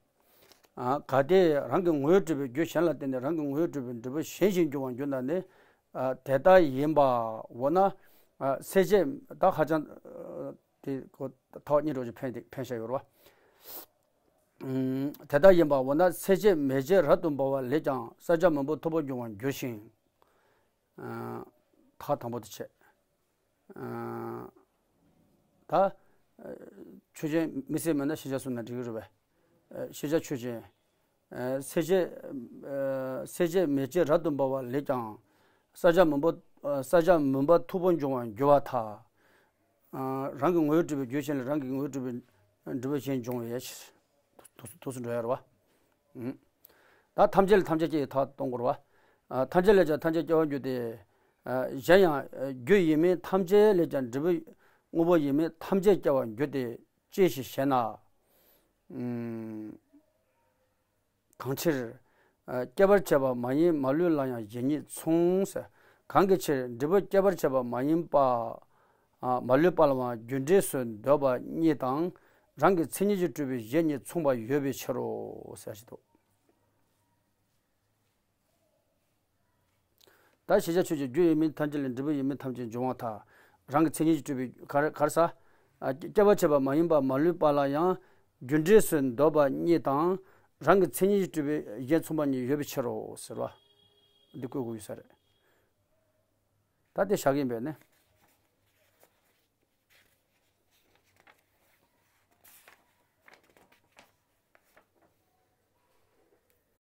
ཨ། གལ་ཏེ་རང་གི་ངོ་བོས་གྲུབ་པའི་རྒྱུ་གཞན་ལ་བརྟེན་ནས་རང་གི་ངོ་བོས་གྲུབ་པའི་འབྲས་བུ་གཞན་ཞིག་འབྱུང་བར་འགྱུར་ན་ནི། ཨ། དེ་ལྟར་ཡིན་པ། འོ་ན། ཨ། སེལ་བྱེད། ད་ཧ་ཅང་། ཨ། དེ་ཁོ་ཐག་ཉེ་འགྲོ་ཅིག་འཕེན་ཏེ་འཕེན་བྱ་ཡོད་རེད་བ། ཨུམ། དེ་ལྟར་ཡིན་པ། འོ་ན་སེལ་བྱེད་མེ་ལྕེ་རབ་ཏུ་འབར་བ་ལས་ཀྱང་བསལ་བྱ་མུན་པ་མཐུག་པོ་འབྱུང་བར་འགྱུར་ཞིང་། ཨ། ཐག་དང་པོ་དེ་བྱས། ཨ། ད། ཨ། ཆོས་ཅན། དམིགས་བསལ་མིན་ན་ཤེས་བྱ་གསུམ་ན་འགྲིག་གི་རེད་པས། ཨ། ཤེས་བྱ་ཆོས་ཅན། ཨ། སེལ་བྱེད། ཨ། སེལ་བྱེད་མེ་ལྕེ་རབ་ཏུ་འབར་བ་ལས་ཀྱང་བསལ་བྱ་མུན་པ། ཨ། བསལ་བྱ་མུན་པ་མཐུག་པོ་འབྱུང་བར་འགྱུར་བར་ཐལ། ཨ། རང་གི་ངོ་བོས་གྲུབ་པའི་རྒྱུ་གཞན་ལས་རང་གི་ངོ་བོས་གྲུབ་པའི་འབྲས་བུ་གཞན་འབྱུང་བའི་ཕྱིར། ཐུགས་སུ་འགྲོ་ཡ་རེད་བ། ཨུམ། ད་ཐམས་ཅད་ལས་ཐམས་ཅད་སྐྱེ་བའི་ཐག་གཏོང་དགོས་རེད་བ། ཨ། ཐམས་ཅད་ལས་ཀྱང་ཐམས་ཅད་སྐྱེ་བར་འགྱུར་ཏེ། ཨ། གཞན་ཡང་། རྒྱུ་ཡིན་མིན་ཐམས་ཅད་ལས་ཀྱང་འབྲས་བུ་དངོས་པོ་ཡིན་མིན་ཐམས་ཅད་སྐྱེ་བར་འགྱུར་ཏེ། ཅི་ཞིག་ཞེ་ན། ཨུམ། གང་ཕྱིར། ཨ། སྐྱེད་པར་བྱེད་པ་མ་ཡིན་མ་ལུས་ལ་ཡང་གཞན་ཉིད་མཚུངས། གང་གི་ཕྱིར་འབྲས་བུ་སྐྱེད་པར་བྱེད་པ་མ་ཡིན་པ། ཨ། མ་ལུས་པ་ལའང་རྒྱུ་འབྲས་སུ་འདོད་པ་གཉིས་དང་། རང་གི་མཚན་ཉིད་ཀྱིས་གྲུབ་པའི་གཞན་གཉིས་མཚུངས་པ་ཡོད་པའི་ཕྱིར་རོ། ཟེར་ཞིག་འདུག་ད་ཤེས་བྱ་ཆོས་ཅན། རྒྱུ་ཡིན་མིན་ཐམས་ཅད་ལས་འབྲས་བུ་ཡིན་མིན་ཐམས་ཅད་འབྱུང་བར་ཐལ། རང་གི་མཚན་ཉིད་ཀྱིས་གྲུབ་པའི་ག་རེ་ག་རེ་ཟ། ཨ། སྐྱེ་བར་བྱེད་པ་མ་ཡིན་པ་མ་ལུས་པ་ལ་ཡང་རྒྱུ་འབྲས་སུ་འདོད་པ་གཉིས་དང་། རང་གི་མཚན་ཉིད་ཀྱིས་གྲུབ་པའི་གཞན་མཚུངས་པ་གཉིས་ཡོད་པའི་ཕྱིར་རོ། ཟེར་བ། འདི་བཀོད་དགོས་ཡོད་ས་རེད། ད་དེ་བཞག་གི་ཡིན་པས་ནི།